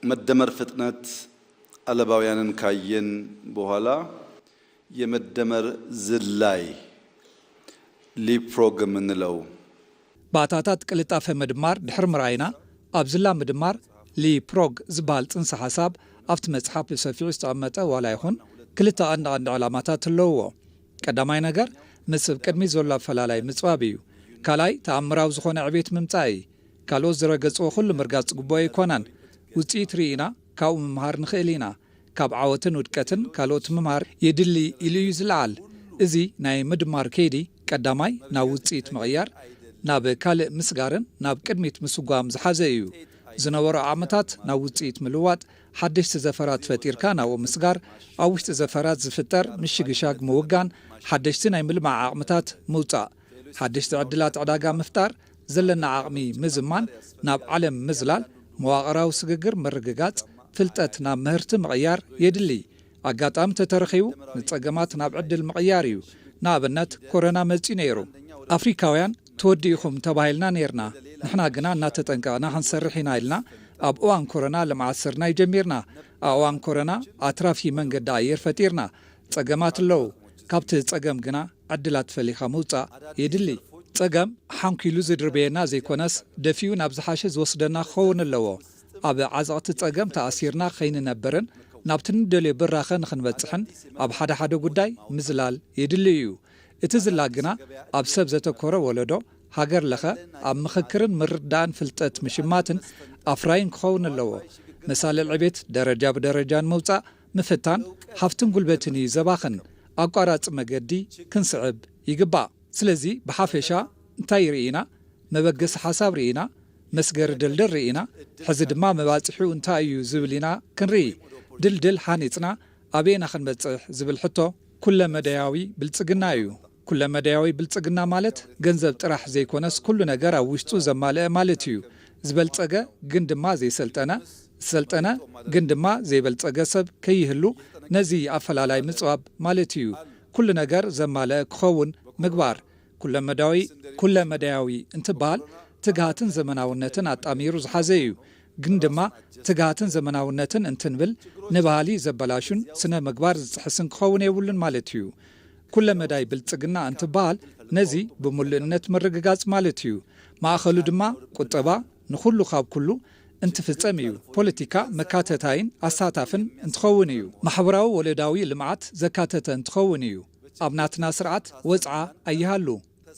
መደመር ፍጥነት አለባውያንን ካየን በኋላ የመደመር ዝላይ ሊፕፍሮግ የምንለው ባእታታት ቅልጣፈ ምድማር ድሕሪ ምርኣይና፣ ኣብ ዝላ ምድማር ሊፕፍሮግ ዝበሃል ጽንሰ ሓሳብ ኣብቲ መጽሓፍ ብሰፊሑ ዝተቐመጠ ዋላ ይኹን ክልተ ቀንዲ ቀንዲ ዕላማታት ኣለውዎ። ቀዳማይ ነገር፣ ምስ ኣብ ቅድሚት ዘሎ ኣፈላላይ ምጽባብ እዩ። ካልኣይ፣ ተኣምራዊ ዝኾነ ዕቤት ምምጻእ እዩ። ካልኦት ዝረገጽዎ ኩሉ ምርጋጽ ግቡእ ኣይኮነን። ውጽኢት ርኢና ካብኡ ምምሃር ንኽእል ኢና። ካብ ዓወትን ውድቀትን ካልኦት ምምሃር የድሊ ኢሉ እዩ ዝለዓል። እዚ ናይ ምድማር ከይዲ ቀዳማይ ናብ ውጽኢት ምቕያር፣ ናብ ካልእ ምስጋርን ናብ ቅድሚት ምስጓም ዝሓዘ እዩ። ዝነበሩ ዓቕምታት ናብ ውጽኢት ምልዋጥ፣ ሓደሽቲ ዘፈራት ፈጢርካ ናብኡ ምስጋር፣ ኣብ ውሽጢ ዘፈራት ዝፍጠር ምሽግሻግ ምውጋን፣ ሓደሽቲ ናይ ምልማዕ ዓቕምታት ምውጻእ፣ ሓደሽቲ ዕድላት ዕዳጋ ምፍጣር፣ ዘለና ዓቕሚ ምዝማን፣ ናብ ዓለም ምዝላል፣ መዋቕራዊ ስግግር ምርግጋጽ፣ ፍልጠት ናብ ምህርቲ ምቕያር የድሊ። ኣጋጣሚ ተተረኺቡ ንጸገማት ናብ ዕድል ምቕያር እዩ። ንኣብነት ኮሮና መጺኡ ነይሩ። ኣፍሪካውያን ተወዲእኹም ተባሂልና ነይርና። ንሕና ግና እናተጠንቀቕና ክንሰርሕ ኢና ኢልና ኣብ እዋን ኮሮና ልምዓት ስርናይ ጀሚርና። ኣብ እዋን ኮሮና ኣትራፊ መንገዲ ኣየር ፈጢርና። ጸገማት ኣለዉ። ካብቲ ጸገም ግና ዕድላት ፈሊኻ ምውጻእ የድሊ። ጸገም ሓንኪሉ ዝድርበየና ዘይኮነስ ደፊኡ ናብ ዝሓሸ ዝወስደና ክኸውን ኣለዎ። ኣብ ዓዘቕቲ ጸገም ተኣሲርና ከይንነብርን ናብቲ ንደልዮ ብራኸ ንኽንበጽሕን ኣብ ሓደ ሓደ ጉዳይ ምዝላል የድሊ እዩ። እቲ ዝላ ግና ኣብ ሰብ ዘተኮረ ወለዶ፣ ሃገር ለኸ፣ ኣብ ምኽክርን ምርዳእን ፍልጠት ምሽማትን ኣፍራይን ክኸውን ኣለዎ። መሳልል ዕቤት ደረጃ ብደረጃ ንምውጻእ ምፍታን ሃፍትን ጉልበትን እዩ ዘባኽን። ኣቋራጺ መገዲ ክንስዕብ ይግባእ። ስለዚ ብሓፈሻ እንታይ ርኢና? መበገሲ ሓሳብ ርኢና፣ መስገሪ ድልድል ርኢና፣ ሕዚ ድማ መባጽሒኡ እንታይ እዩ ዝብል ኢና ክንርኢ። ድልድል ሃኒጽና ኣበየና ክንበጽሕ ዝብል ሕቶ ኩለ መዳያዊ ብልጽግና እዩ። ኩለ መዳያዊ ብልጽግና ማለት ገንዘብ ጥራሕ ዘይኮነስ ኩሉ ነገር ኣብ ውሽጡ ዘማልአ ማለት እዩ። ዝበልጸገ ግን ድማ ዘይሰልጠነ፣ ዝሰልጠነ ግን ድማ ዘይበልጸገ ሰብ ከይህሉ ነዚ ኣፈላላይ ምጽባብ ማለት እዩ። ኩሉ ነገር ዘማልአ ክኸውን ምግባር። ኩለመዳዊ ኩለመዳያዊ እንትበሃል ትግሃትን ዘመናውነትን ኣጣሚሩ ዝሓዘ እዩ። ግን ድማ ትግሃትን ዘመናውነትን እንትንብል ንባህሊ ዘበላሹን ስነ ምግባር ዝጥሕስን ክኸውን የብሉን ማለት እዩ። ኩለመዳይ ብልጽግና እንትበሃል ነዚ ብምሉእነት ምርግጋጽ ማለት እዩ። ማእኸሉ ድማ ቁጠባ ንኹሉ ካብ ኩሉ እንትፍጸም እዩ። ፖለቲካ መካተታይን ኣሳታፍን እንትኸውን እዩ። ማሕበራዊ ወለዳዊ ልምዓት ዘካተተ እንትኸውን እዩ። ኣብ ናትና ስርዓት ወጽዓ ኣይሃሉ፣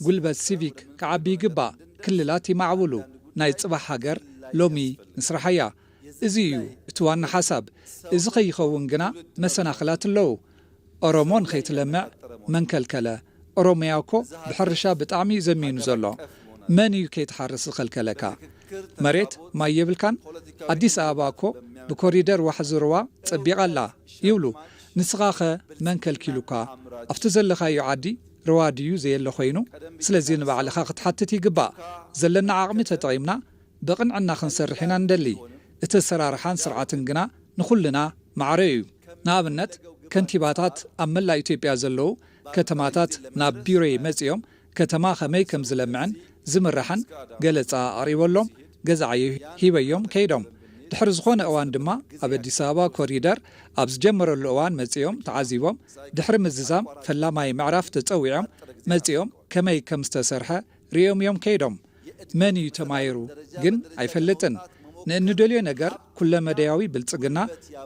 ጉልበት ሲቪክ ክዓቢ ይግባእ፣ ክልላት ይማዕብሉ፣ ናይ ጽባሕ ሃገር ሎሚ ንስርሓያ። እዚ እዩ እቲ ዋና ሓሳብ። እዚ ከይኸውን ግና መሰናኽላት ኣለዉ። ኦሮሞ ንኸይትለምዕ መን ከልከለ? ኦሮሚያ እኮ ብሕርሻ ብጣዕሚ እዩ ዘሚኑ ዘሎ። መን እዩ ከይትሓርስ ዝኸልከለካ? መሬት ማይ የብልካን? ኣዲስ ኣበባ እኮ ብኮሪደር ዋሕዚ ሩባ ጸቢቓ ኣላ ይብሉ። ንስኻኸ መን ከልኪሉካ? ኣብቲ ዘለኻዮ ዓዲ ሩባ ድዩ ዘየለ ኮይኑ? ስለዚ ንባዕልኻ ክትሓትት ይግባእ። ዘለና ዓቕሚ ተጠቒምና ብቕንዕና ክንሰርሕ ኢና ንደሊ። እቲ ኣሰራርሓን ስርዓትን ግና ንኹልና ማዕረ እዩ። ንኣብነት ከንቲባታት ኣብ መላእ ኢትዮጵያ ዘለዉ ከተማታት ናብ ቢሮይ መጺኦም ከተማ ከመይ ከም ዝለምዕን ዝምራሕን ገለጻ ኣቕሪበሎም፣ ገዛዕዮ ሂበዮም ከይዶም። ድሕሪ ዝኾነ እዋን ድማ ኣብ ኣዲስ ኣበባ ኮሪደር ኣብ ዝጀመረሉ እዋን መጺኦም ተዓዚቦም፣ ድሕሪ ምዝዛም ፈላማይ ምዕራፍ ተጸዊዖም መጺኦም ከመይ ከም ዝተሰርሐ ርእዮም እዮም ከይዶም። መን እዩ ተማሂሩ ግን ኣይፈልጥን። ንእንደልዮ ነገር ኩለመዳያዊ ብልጽግና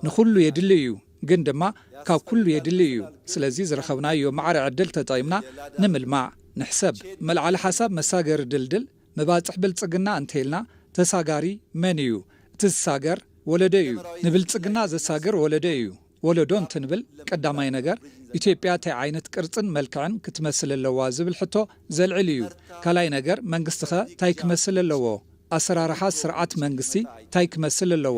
ንኹሉ የድሊ እዩ፣ ግን ድማ ካብ ኩሉ የድሊ እዩ። ስለዚ ዝረኸብናዮ ማዕረ ዕድል ተጠቒምና ንምልማዕ ንሕሰብ። መልዓሊ ሓሳብ መሳገሪ ድልድል መባጽሕ ብልጽግና እንተይልና ተሳጋሪ መን እዩ? እቲ ዝሳገር ወለዶ እዩ። ንብልጽግና ዘሳግር ወለዶ እዩ። ወለዶ እንትንብል ቀዳማይ ነገር ኢትዮጵያ እንታይ ዓይነት ቅርጽን መልክዕን ክትመስል ኣለዋ ዝብል ሕቶ ዘልዕል እዩ። ካልኣይ ነገር መንግስቲኸ እንታይ ክመስል ኣለዎ? ኣሰራርሓ ስርዓት መንግስቲ እንታይ ክመስል ኣለዎ?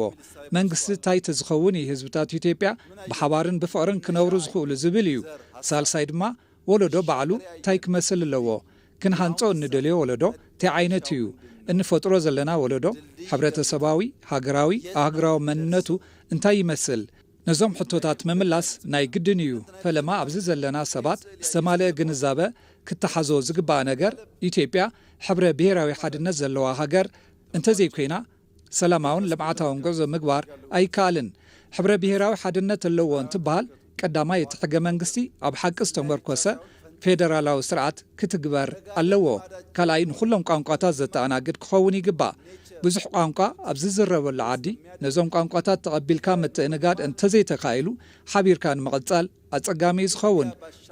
መንግስቲ እንታይ ተዝኸውን እዩ ህዝብታት ኢትዮጵያ ብሓባርን ብፍቕርን ክነብሩ ዝኽእሉ ዝብል እዩ። ሳልሳይ ድማ ወለዶ ባዕሉ እንታይ ክመስል ኣለዎ? ክንሃንጾ እንደልዮ ወለዶ እንታይ ዓይነት እዩ? እንፈጥሮ ዘለና ወለዶ ሕብረተሰባዊ፣ ሃገራዊ፣ ኣህጉራዊ መንነቱ እንታይ ይመስል? ነዞም ሕቶታት ምምላስ ናይ ግድን እዩ። ፈለማ ኣብዚ ዘለና ሰባት ዝተማልአ ግንዛበ ክተሓዞ ዝግባእ ነገር ኢትዮጵያ ሕብረ ብሄራዊ ሓድነት ዘለዋ ሃገር እንተዘይኮይና ሰላማውን ልምዓታውን ጉዕዞ ምግባር ኣይከኣልን። ሕብረ ብሄራዊ ሓድነት ኣለዎ እንትበሃል፣ ቀዳማይ እቲ ሕገ መንግስቲ ኣብ ሓቂ ዝተመርኮሰ ፌደራላዊ ስርዓት ክትግበር ኣለዎ። ካልኣይ፣ ንኹሎም ቋንቋታት ዘተኣናግድ ክኸውን ይግባእ። ብዙሕ ቋንቋ ኣብ ዝዝረበሉ ዓዲ፣ ነዞም ቋንቋታት ተቐቢልካ ምትእንጋድ እንተዘይተኻኢሉ፣ ሓቢርካ ንምቕጻል ኣጸጋሚ እዩ ዝኸውን።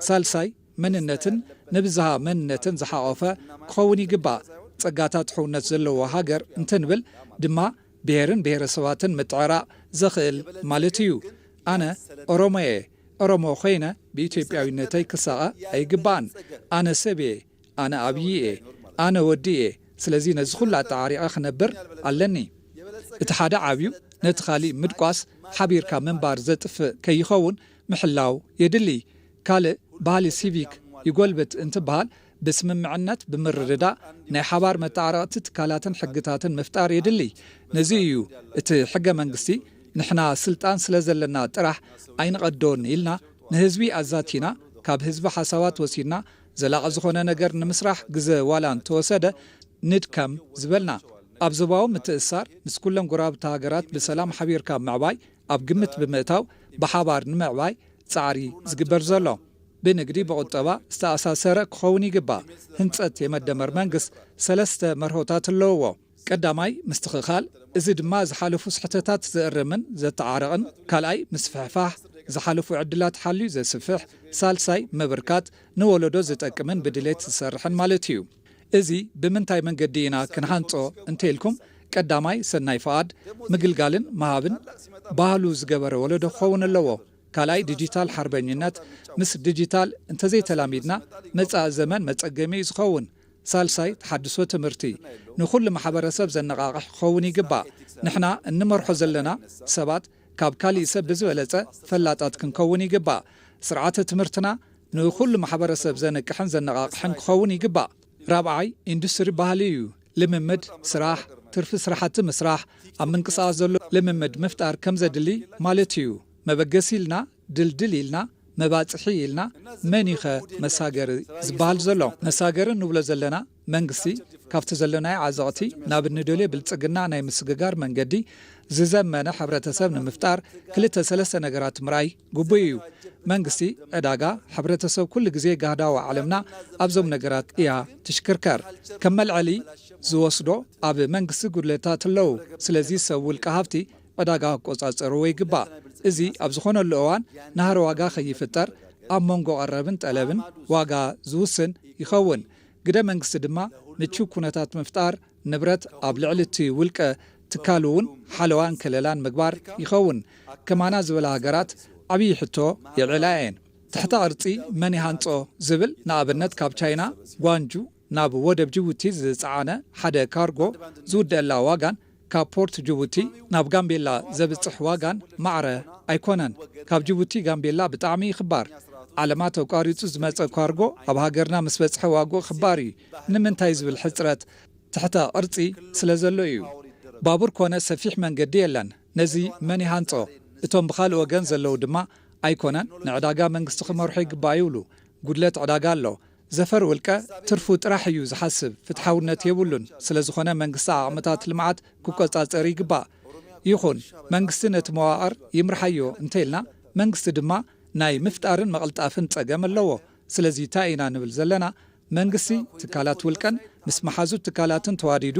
ሳልሳይ፣ መንነትን ንብዝሃ መንነትን ዝሓቖፈ ክኸውን ይግባእ። ጸጋታት ሕውነት ዘለዎ ሃገር እንትንብል ድማ፣ ብሄርን ብሄረሰባትን ምትዕራቕ ዘኽእል ማለት እዩ። ኣነ ኦሮሞ እየ። ኦሮሞ ኮይነ ብኢትዮጵያዊነተይ ክሳቐ ኣይግባእን። ኣነ ሰብ እየ። ኣነ ኣብዪ እየ። ኣነ ወዲ እየ። ስለዚ ነዚ ኩሉ ኣጠዓሪቐ ክነብር ኣለኒ። እቲ ሓደ ዓብዩ ነቲ ካሊእ ምድቋስ፣ ሓቢርካ ምንባር ዘጥፍእ ከይኸውን ምሕላው የድሊ። ካልእ፣ ባህሊ ሲቪክ ይጎልብት እንትበሃል፣ ብስምምዕነት ብምርድዳእ ናይ ሓባር መተዓረቕቲ ትካላትን ሕግታትን ምፍጣር የድሊ። ነዚ እዩ እቲ ሕገ መንግስቲ፣ ንሕና ስልጣን ስለ ዘለና ጥራሕ ኣይንቐዶን ኢልና፣ ንህዝቢ ኣዛቲና፣ ካብ ህዝቢ ሓሳባት ወሲድና፣ ዘላቒ ዝኾነ ነገር ንምስራሕ ግዘ ዋላ እንተወሰደ ንድከም ዝበልና። ኣብ ዞባዊ ምትእስሳር ምስ ኩለን ጎረባብቲ ሃገራት ብሰላም ሓቢርካ ምዕባይ ኣብ ግምት ብምእታው፣ ብሓባር ንምዕባይ ጻዕሪ ዝግበር ዘሎ። ብንግዲ ብቁጠባ ዝተኣሳሰረ ክኸውን ይግባእ። ህንጸት የመደመር መንግስት ሰለስተ መርሆታት ኣለውዎ። ቀዳማይ ምስትኽኻል፣ እዚ ድማ ዝሓለፉ ስሕተታት ዘእርምን ዘተዓርቕን። ካልኣይ ምስፍሕፋሕ፣ ዝሓለፉ ዕድላት ሓልዩ ዘስፍሕ። ሳልሳይ ምብርካት፣ ንወለዶ ዝጠቅምን ብድሌት ዝሰርሕን ማለት እዩ። እዚ ብምንታይ መንገዲ ኢና ክንሃንጾ እንተኢልኩም፣ ቀዳማይ ሰናይ ፍቓድ፣ ምግልጋልን ምሃብን ባህሉ ዝገበረ ወለዶ ክኸውን ኣለዎ። ካልኣይ ዲጂታል ሓርበኝነት፣ ምስ ዲጂታል እንተዘይተላሚድና መጻኢ ዘመን መጸገሚ እዩ ዝኸውን። ሳልሳይ ተሓድሶ ትምህርቲ፣ ንኹሉ ማሕበረሰብ ዘነቓቕሕ ክኸውን ይግባእ። ንሕና እንመርሖ ዘለና ሰባት ካብ ካሊእ ሰብ ብዝበለጸ ፈላጣት ክንከውን ይግባእ። ስርዓተ ትምህርትና ንኹሉ ማሕበረሰብ ዘንቅሕን ዘነቓቕሕን ክኸውን ይግባእ። ራብዓይ ኢንዱስትሪ ባህሊ እዩ። ልምምድ ስራሕ፣ ትርፊ ስራሕቲ ምስራሕ፣ ኣብ ምንቅስቓስ ዘሎ ልምምድ ምፍጣር ከም ዘድሊ ማለት እዩ። መበገሲ ኢልና ድልድል ኢልና መባፅሒ ኢልና መን እዩ ኸ መሳገሪ ዝበሃል ዘሎ? መሳገሪ ንብሎ ዘለና መንግስቲ ካብቲ ዘለናዮ ዓዘቕቲ ናብ እንደልዮ ብልፅግና ናይ ምስግጋር መንገዲ ዝዘመነ ሕብረተሰብ ንምፍጣር ክልተ ሰለስተ ነገራት ምርኣይ ግቡእ እዩ። መንግስቲ፣ ዕዳጋ፣ ሕብረተሰብ ኩሉ ግዜ ጋህዳዊ ዓለምና ኣብዞም ነገራት እያ ትሽክርከር። ከም መልዐሊ ዝወስዶ ኣብ መንግስቲ ጉድለታት ኣለዉ። ስለዚ ሰብ ውልቀ ሃፍቲ ዕዳጋ ክቆጻጸርዎ ይግባእ። እዚ ኣብ ዝኾነሉ እዋን ናህሪ ዋጋ ከይፍጠር ኣብ መንጎ ቀረብን ጠለብን ዋጋ ዝውስን ይኸውን። ግደ መንግስቲ ድማ ምቹው ኩነታት ምፍጣር፣ ንብረት ኣብ ልዕሊ እቲ ውልቀ ትካል እውን ሓለዋን ከለላን ምግባር ይኸውን። ከማና ዝበላ ሃገራት ዓብዪ ሕቶ የልዕላ እየን። ትሕተ ቅርጺ መን ይሃንጾ ዝብል ንኣብነት ካብ ቻይና ጓንጁ ናብ ወደብ ጅቡቲ ዝጸዓነ ሓደ ካርጎ ዝውደአላ ዋጋን ካብ ፖርት ጅቡቲ ናብ ጋምቤላ ዘብጽሕ ዋጋን ማዕረ ኣይኮነን። ካብ ጅቡቲ ጋምቤላ ብጣዕሚ ይኽባር። ዓለማት ኣቋሪጹ ዝመጸ ካርጎ ኣብ ሃገርና ምስ በጽሐ ዋግኡ ክባር እዩ። ንምንታይ ዝብል ሕጽረት ትሕተ ቅርጺ ስለ ዘሎ እዩ። ባቡር ኮነ ሰፊሕ መንገዲ የለን። ነዚ መን ይሃንጾ? እቶም ብኻልእ ወገን ዘለዉ ድማ ኣይኮነን ንዕዳጋ መንግስቲ ክመርሖ ይግባእ ይብሉ። ጉድለት ዕዳጋ ኣሎ። ዘፈር ውልቀ ትርፉ ጥራሕ እዩ ዝሓስብ፣ ፍትሓውነት የብሉን። ስለ ዝኾነ መንግስቲ ዓቕምታት ልምዓት ክቆጻጸር ይግባእ። ይኹን መንግስቲ ነቲ መዋቕር ይምርሓዮ እንተኢልና፣ መንግስቲ ድማ ናይ ምፍጣርን ምቕልጣፍን ጸገም ኣለዎ። ስለዚ እንታይ ኢና ንብል ዘለና? መንግስቲ ትካላት ውልቀን ምስ መሓዙት ትካላትን ተዋዲዱ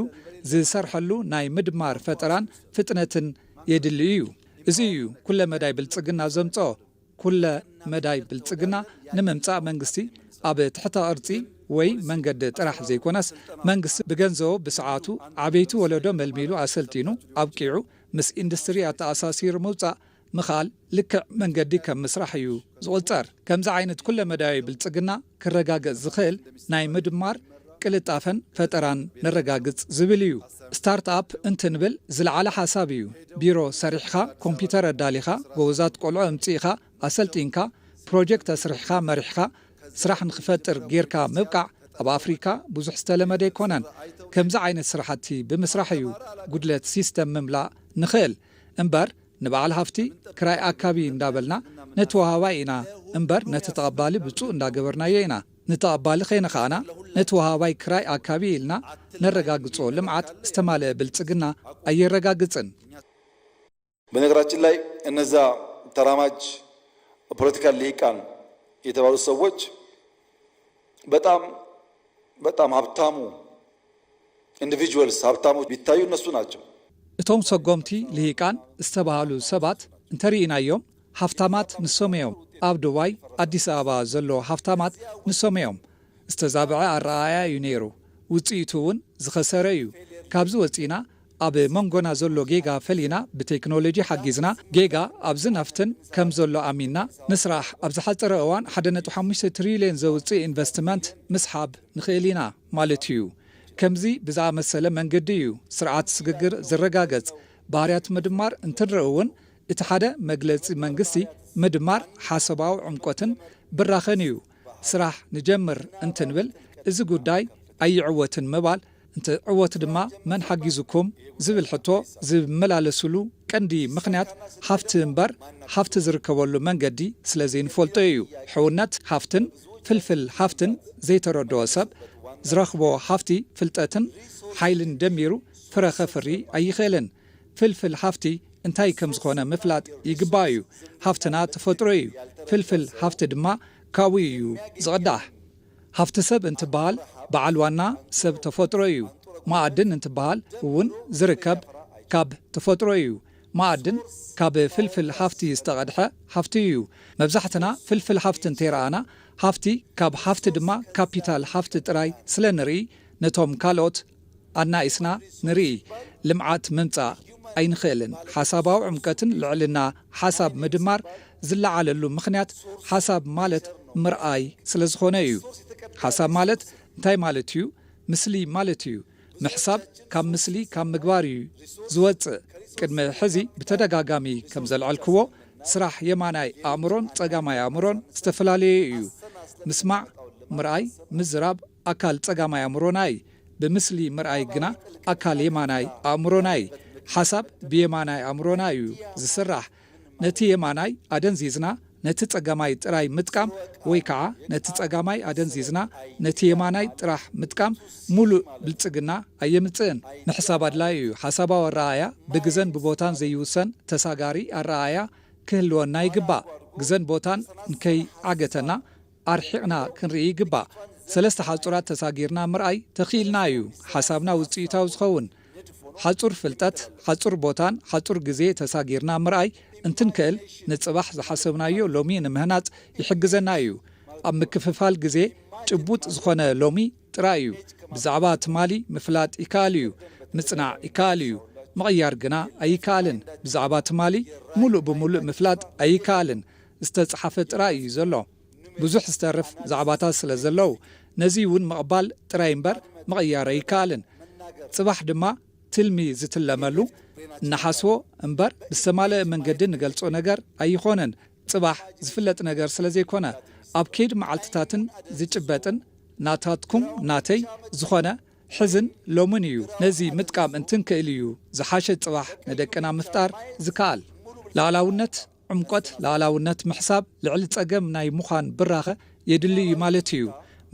ዝሰርሐሉ ናይ ምድማር ፈጠራን ፍጥነትን የድሊ እዩ። እዚ እዩ ኩለ መዳይ ብልጽግና ዘምጽኦ። ኩለ መዳይ ብልጽግና ንምምጻእ መንግስቲ ኣብ ትሕተ ቅርጺ ወይ መንገዲ ጥራሕ ዘይኮነስ መንግስቲ ብገንዘቡ ብሰዓቱ ዓበይቲ ወለዶ መልሚሉ ኣሰልጢኑ ኣብቂዑ ምስ ኢንዱስትሪ ኣተኣሳሲሩ ምውጻእ ምኽኣል ልክዕ መንገዲ ከም ምስራሕ እዩ ዝቑጸር። ከምዚ ዓይነት ኩለ መዳያዊ ብልጽግና ክረጋገጽ ዝኽእል ናይ ምድማር ቅልጣፈን ፈጠራን ነረጋግጽ ዝብል እዩ። ስታርት ኣፕ እንትንብል ዝለዓለ ሓሳብ እዩ። ቢሮ ሰሪሕኻ፣ ኮምፒውተር ኣዳሊኻ፣ ጎበዛት ቆልዑ ኣምጺእኻ ኣሰልጢንካ፣ ፕሮጀክት ኣስሪሕኻ መሪሕኻ፣ ስራሕ ንኽፈጥር ጌርካ ምብቃዕ ኣብ ኣፍሪካ ብዙሕ ዝተለመደ ኣይኮነን። ከምዚ ዓይነት ስራሕቲ ብምስራሕ እዩ ጉድለት ሲስተም ምምላእ ንኽእል እምበር ንበዓል ሃፍቲ ክራይ ኣካቢ እንዳበልና ነቲ ወሃባይ ኢና እምበር ነቲ ተቐባሊ ብፁእ እንዳገበርናዮ ኢና። ንተቐባሊ ከይነኻእና ነቲ ወሃባይ ክራይ ኣካቢ ኢልና ነረጋግጾ ልምዓት ዝተማልአ ብልጽግና ኣየረጋግጽን። በነገራችን ላይ እነዛ ተራማጅ ፖለቲካል ልሂቃን የተባሉ ሰዎች በጣም በጣም ሀብታሙ ኢንዲቪጁዋልስ ሀብታሞች ቢታዩ እነሱ ናቸው። እቶም ሰጎምቲ ልሂቃን ዝተባህሉ ሰባት እንተርኢናዮም ሃፍታማት ንሶም እዮም። ኣብ ዱባይ ኣዲስ ኣበባ ዘሎ ሃፍታማት ንሶም እዮም። ዝተዛብዐ ኣረኣእያ እዩ ነይሩ። ውፅኢቱ እውን ዝኸሰረ እዩ። ካብዚ ወፂና ኣብ መንጎና ዘሎ ጌጋ ፈሊና ብቴክኖሎጂ ሓጊዝና ጌጋ ኣብዚ ናፍትን ከም ዘሎ ኣሚንና ንስራሕ ኣብ ዝሓፀረ እዋን ሓደ ነጥቢ ሓሙሽተ ትሪልዮን ዘውፅእ ኢንቨስትመንት ምስሓብ ንኽእል ኢና ማለት እዩ። ከምዚ ብዝኣመሰለ መንገዲ እዩ ስርዓት ስግግር ዝረጋገጽ። ባህርያት ምድማር እንትንርኢ እውን እቲ ሓደ መግለጺ መንግስቲ ምድማር ሓሰባዊ ዕምቆትን ብራኸን እዩ። ስራሕ ንጀምር እንትንብል እዚ ጉዳይ ኣይዕወትን ምባል፣ እንተ ዕወት ድማ መን ሓጊዙኩም ዝብል ሕቶ ዝመላለስሉ ቀንዲ ምኽንያት ሃፍቲ እምበር ሃፍቲ ዝርከበሉ መንገዲ ስለ ዘይንፈልጦ እዩ። ሕውነት ሃፍትን ፍልፍል ሃፍትን ዘይተረድኦ ሰብ ዝረኽቦ ሃፍቲ ፍልጠትን ሓይልን ደሚሩ ፍረ ከፍሪ ኣይኽእልን። ፍልፍል ሃፍቲ እንታይ ከም ዝኾነ ምፍላጥ ይግባእ እዩ። ሃፍትና ተፈጥሮ እዩ። ፍልፍል ሃፍቲ ድማ ካብኡ እዩ ዝቕዳሕ። ሃፍቲ ሰብ እንትበሃል በዓል ዋና ሰብ ተፈጥሮ እዩ። መኣድን እንትበሃል እውን ዝርከብ ካብ ተፈጥሮ እዩ። መኣድን ካብ ፍልፍል ሃፍቲ ዝተቐድሐ ሃፍቲ እዩ። መብዛሕትና ፍልፍል ሃፍቲ እንተይረኣና ሃፍቲ ካብ ሃፍቲ ድማ ካፒታል ሃፍቲ ጥራይ ስለ ንርኢ ነቶም ካልኦት ኣናኢስና ንርኢ። ልምዓት ምምፃእ ኣይንኽእልን። ሓሳባዊ ዕምቀትን ልዕልና ሓሳብ ምድማር ዝለዓለሉ ምኽንያት ሓሳብ ማለት ምርኣይ ስለ ዝኾነ እዩ። ሓሳብ ማለት እንታይ ማለት እዩ? ምስሊ ማለት እዩ። ምሕሳብ ካብ ምስሊ ካብ ምግባር እዩ ዝወፅእ። ቅድሚ ሕዚ ብተደጋጋሚ ከም ዘልዐልክዎ ስራሕ የማናይ ኣእምሮን ፀጋማይ ኣእምሮን ዝተፈላለየ እዩ። ምስማዕ፣ ምርኣይ፣ ምዝራብ ኣካል ጸጋማይ ኣእምሮና እዩ። ብምስሊ ምርኣይ ግና ኣካል የማናይ ኣእምሮና እዩ። ሓሳብ ብየማናይ ኣእምሮና እዩ ዝስራሕ። ነቲ የማናይ ኣደንዚዝና ነቲ ጸጋማይ ጥራይ ምጥቃም ወይ ከዓ ነቲ ጸጋማይ ኣደንዚዝና ነቲ የማናይ ጥራሕ ምጥቃም ሙሉእ ብልጽግና ኣየምጽእን። ምሕሳብ ኣድላይ እዩ። ሓሳባዊ ኣረኣእያ ብግዘን ብቦታን ዘይውሰን ተሳጋሪ ኣረኣእያ ክህልወና ይግባእ። ግዘን ቦታን እንከይዓገተና ኣርሒቕና ክንርኢ ይግባእ። ሰለስተ ሓጹራት ተሳጊርና ምርኣይ ተኽኢልና እዩ ሓሳብና ውጽኢታዊ ዝኸውን። ሓጹር ፍልጠት፣ ሓጹር ቦታን ሓጹር ግዜ ተሳጊርና ምርኣይ እንትንክእል ንጽባሕ ዝሓሰብናዮ ሎሚ ንምህናጽ ይሕግዘና እዩ። ኣብ ምክፍፋል ግዜ ጭቡጥ ዝኾነ ሎሚ ጥራይ እዩ። ብዛዕባ ትማሊ ምፍላጥ ይከኣል እዩ። ምጽናዕ ይከኣል እዩ። ምቕያር ግና ኣይከኣልን። ብዛዕባ ትማሊ ሙሉእ ብሙሉእ ምፍላጥ ኣይከኣልን። ዝተጻሓፈ ጥራይ እዩ ዘሎ። ብዙሕ ዝተርፍ ዛዕባታት ስለ ዘለዉ ነዚ እውን ምቕባል ጥራይ እምበር ምቕያር ኣይከኣልን። ጽባሕ ድማ ትልሚ ዝትለመሉ እናሓስቦ እምበር ብዝተማልአ መንገዲ ንገልጾ ነገር ኣይኾነን። ጽባሕ ዝፍለጥ ነገር ስለ ዘይኮነ ኣብ ከይዲ መዓልትታትን ዝጭበጥን ናታትኩም ናተይ ዝኾነ ሕዝን ሎምን እዩ። ነዚ ምጥቃም እንትንክእል እዩ ዝሓሸ ጽባሕ ንደቅና ምፍጣር ዝከኣል። ላዕላውነት ዕምቆት ላዕላውነት ምሕሳብ ልዕሊ ጸገም ናይ ምዃን ብራኸ የድሊ እዩ ማለት እዩ።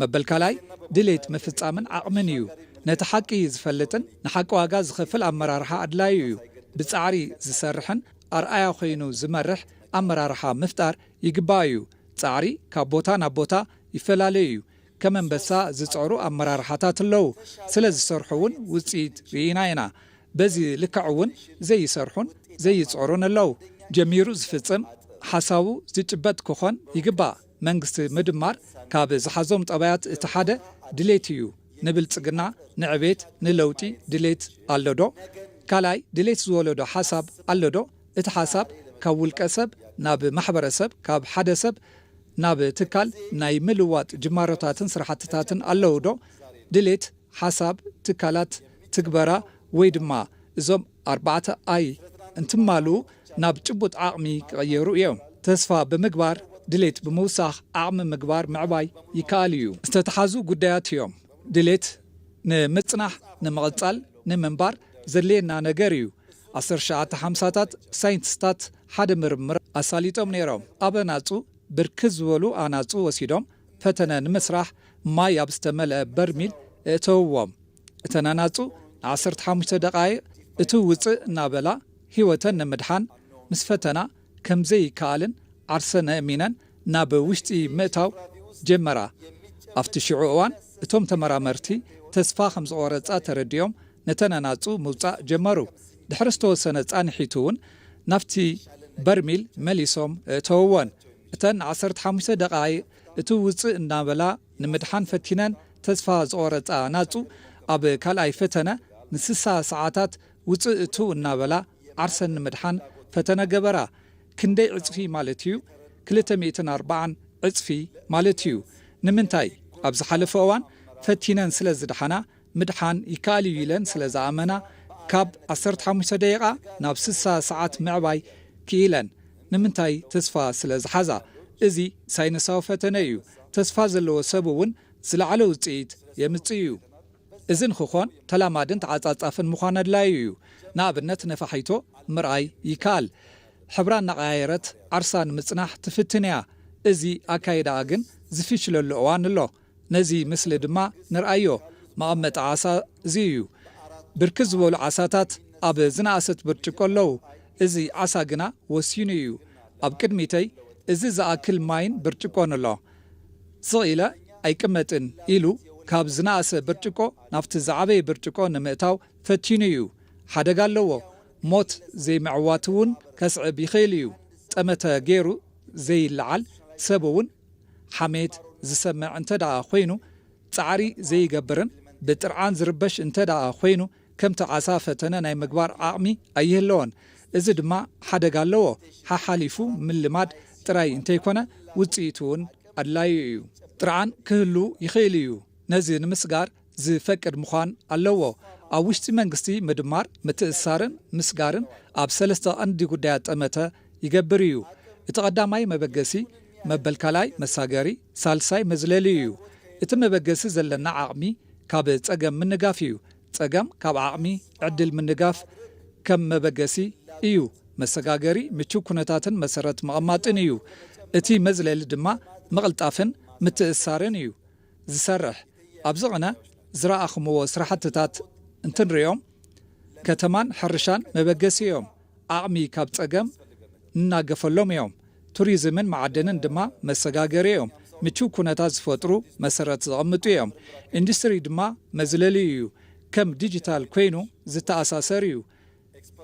መበል ካልኣይ ድሌት ምፍጻምን ዓቕምን እዩ። ነቲ ሓቂ ዝፈልጥን ንሓቂ ዋጋ ዝኸፍል ኣመራርሓ ኣድላዩ እዩ። ብጻዕሪ ዝሰርሕን ኣርኣያ ኮይኑ ዝመርሕ ኣመራርሓ ምፍጣር ይግባእ እዩ። ጻዕሪ ካብ ቦታ ናብ ቦታ ይፈላለ እዩ። ከም ኣንበሳ ዝጸሩ ኣመራርሓታት ኣለዉ። ስለ ዝሰርሑ እውን ውጽኢት ርኢና ኢና። በዚ ልክዕ እውን ዘይሰርሑን ዘይጸሩን ኣለዉ። ጀሚሩ ዝፍጽም ሓሳቡ ዝጭበጥ ክኾን ይግባእ። መንግስቲ ምድማር ካብ ዝሓዞም ጠባያት እቲ ሓደ ድሌት እዩ። ንብልጽግና፣ ንዕቤት፣ ንለውጢ ድሌት ኣሎ ዶ? ካልኣይ ድሌት ዝወለዶ ሓሳብ ኣሎ ዶ? እቲ ሓሳብ ካብ ውልቀ ሰብ ናብ ማሕበረሰብ፣ ካብ ሓደ ሰብ ናብ ትካል ናይ ምልዋጥ ጅማሮታትን ስራሕትታትን ኣለዉ ዶ? ድሌት፣ ሓሳብ፣ ትካላት፣ ትግበራ ወይ ድማ እዞም ኣርባዕተ ኣይ እንትማልኡ ናብ ጭቡጥ ዓቕሚ ክቕየሩ እዮም። ተስፋ ብምግባር፣ ድሌት ብምውሳኽ ዓቕሚ ምግባር ምዕባይ ይከኣል እዩ። ዝተተሓዙ ጉዳያት እዮም። ድሌት ንምጽናሕ፣ ንምቕጻል፣ ንምንባር ዘድልየና ነገር እዩ። ዓሰርተ ትሽዓተ ሓምሳታት ሳይንቲስታት ሓደ ምርምር ኣሳሊጦም ነይሮም። ኣብ ኣናጹ ብርክት ዝበሉ ኣናጹ ወሲዶም ፈተነ ንምስራሕ ማይ ኣብ ዝተመልአ በርሚል እእተውዎም። እተን ኣናጹ ንዓሰርተ ሓሙሽተ ደቓይቕ እትው ውጽእ እናበላ ህይወተን ንምድሓን ምስ ፈተና፣ ከም ዘይከኣልን ዓርሰን ኣእሚነን ናብ ውሽጢ ምእታው ጀመራ። ኣብቲ ሽዑ እዋን እቶም ተመራመርቲ ተስፋ ከም ዝቖረጻ ተረዲኦም ነተን ኣናጹ ምውጻእ ጀመሩ። ድሕሪ ዝተወሰነ ጻንሒቱ እውን ናብቲ በርሚል መሊሶም እእተውወን። እተን ዓሰርተ ሓሙሽተ ደቓይቕ እትው ውጽእ እናበላ ንምድሓን ፈቲነን ተስፋ ዝቖረጻ ኣናጹ ኣብ ካልኣይ ፈተነ ንስሳ ሰዓታት ውጽእ እትው እናበላ ዓርሰን ንምድሓን ፈተነ ገበራ። ክንደይ ዕጽፊ ማለት እዩ? ክልተ ሚእትን ኣርባዓን ዕጽፊ ማለት እዩ። ንምንታይ? ኣብ ዝሓለፈ እዋን ፈቲነን ስለ ዝደሓና ምድሓን ይከኣል እዩ ኢለን ስለ ዝኣመና ካብ ዓሰርተ ሓሙሽተ ደቂቓ ናብ ስሳ ሰዓት ምዕባይ ክኢለን። ንምንታይ? ተስፋ ስለ ዝሓዛ። እዚ ሳይንሳዊ ፈተነ እዩ። ተስፋ ዘለዎ ሰብ እውን ዝለዓለ ውጽኢት የምጽእ እዩ። እዚ ንክኾን ተላማድን ተዓጻጻፍን ምዃን ኣድላዩ እዩ። ንኣብነት ነፋሒቶ ምርኣይ ይከኣል። ሕብራ እናቐያየረት ዓርሳ ንምጽናሕ ትፍትን እያ። እዚ ኣካይዳኣ ግን ዝፍሽለሉ እዋን ኣሎ። ነዚ ምስሊ ድማ ንርኣዮ። መቐመጢ ዓሳ እዚ እዩ። ብርክት ዝበሉ ዓሳታት ኣብ ዝነኣሰት ብርጭቆ ኣለዉ። እዚ ዓሳ ግና ወሲኑ እዩ። ኣብ ቅድሚተይ እዚ ዝኣክል ማይን ብርጭቆን ኣሎ። ስቕ ኢለ ኣይቅመጥን ኢሉ ካብ ዝነኣሰ ብርጭቆ ናብቲ ዝዓበየ ብርጭቆ ንምእታው ፈቲኑ እዩ። ሓደጋ ኣለዎ። ሞት ዘይምዕዋት እውን ከስዕብ ይኽእል እዩ። ጠመተ ገይሩ ዘይለዓል ሰብ እውን ሓሜት ዝሰምዕ እንተ ደኣ ኮይኑ፣ ጻዕሪ ዘይገብርን ብጥርዓን ዝርበሽ እንተ ደኣ ኮይኑ፣ ከምቲ ዓሳ ፈተነ ናይ ምግባር ዓቕሚ ኣይህለዎን። እዚ ድማ ሓደጋ ኣለዎ። ሓሓሊፉ ምልማድ ጥራይ እንተይኮነ፣ ውጽኢቱ እውን ኣድላዩ እዩ። ጥርዓን ክህሉ ይኽእል እዩ። ነዚ ንምስጋር ዝፈቅድ ምዃን ኣለዎ። ኣብ ውሽጢ መንግስቲ ምድማር፣ ምትእስሳርን ምስጋርን ኣብ ሰለስተ ቀንዲ ጉዳያት ጠመተ ይገብር እዩ። እቲ ቀዳማይ መበገሲ፣ መበል ካልኣይ መሳገሪ፣ ሳልሳይ መዝለሊ እዩ። እቲ መበገሲ ዘለና ዓቕሚ ካብ ጸገም ምንጋፍ እዩ። ጸገም ካብ ዓቕሚ ዕድል ምንጋፍ ከም መበገሲ እዩ። መሰጋገሪ ምቹው ኩነታትን መሰረት ምቕማጥን እዩ። እቲ መዝለሊ ድማ ምቕልጣፍን ምትእስሳርን እዩ ዝሰርሕ። ኣብዚ ቕነ ዝረኣኽምዎ ስራሕትታት እንትንሪኦም፣ ከተማን ሕርሻን መበገሲ እዮም። ዓቕሚ ካብ ጸገም ንናገፈሎም እዮም። ቱሪዝምን መዓድንን ድማ መሰጋገሪ እዮም። ምቹው ኩነታት ዝፈጥሩ መሰረት ዘቐምጡ እዮም። ኢንዱስትሪ ድማ መዝለሊ እዩ። ከም ዲጂታል ኮይኑ ዝተኣሳሰር እዩ።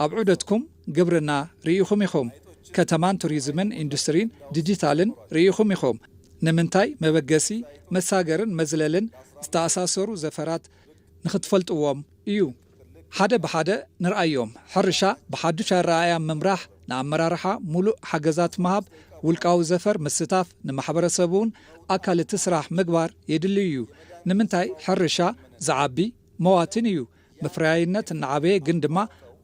ኣብ ዑደትኩም ግብርና ርኢኹም ኢኹም። ከተማን ቱሪዝምን ኢንዱስትሪን ዲጂታልን ርኢኹም ኢኹም። ንምንታይ መበገሲ መሳገርን መዝለልን ዝተኣሳሰሩ ዘፈራት ንኽትፈልጥዎም እዩ። ሓደ ብሓደ ንርኣዮም። ሕርሻ ብሓዱሽ ኣረኣእያ ምምራሕ፣ ንኣመራርሓ ሙሉእ ሓገዛት ምሃብ፣ ውልቃዊ ዘፈር ምስታፍ፣ ንማሕበረሰብ እውን ኣካል እቲ ስራሕ ምግባር የድሊ እዩ። ንምንታይ? ሕርሻ ዝዓቢ መዋትን እዩ። መፍረያይነት እናዓበየ ግን ድማ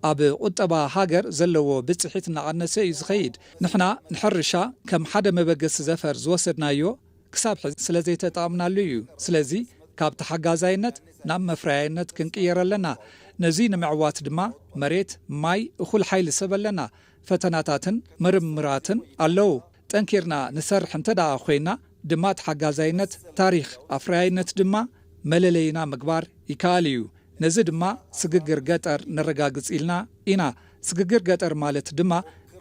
ኣብ ቁጠባ ሃገር ዘለዎ ብፅሒት እናቐነሰ እዩ ዝኸይድ። ንሕና ንሕርሻ ከም ሓደ መበገሲ ዘፈር ዝወሰድናዮ ክሳብ ሕዚ ስለ ዘይተጠቐምናሉ እዩ። ስለዚ ካብ ተሓጋዛይነት ናብ መፍረያይነት ክንቅየር ኣለና። ነዚ ንምዕዋት ድማ መሬት፣ ማይ፣ እኹል ሓይሊ ሰብ ኣለና። ፈተናታትን ምርምራትን ኣለዉ። ጠንኪርና ንሰርሕ እንተ ደኣ ኮይና ድማ ተሓጋዛይነት ታሪኽ፣ ኣፍራያይነት ድማ መለለይና ምግባር ይከኣል እዩ። ነዚ ድማ ስግግር ገጠር ነረጋግጽ ኢልና ኢና። ስግግር ገጠር ማለት ድማ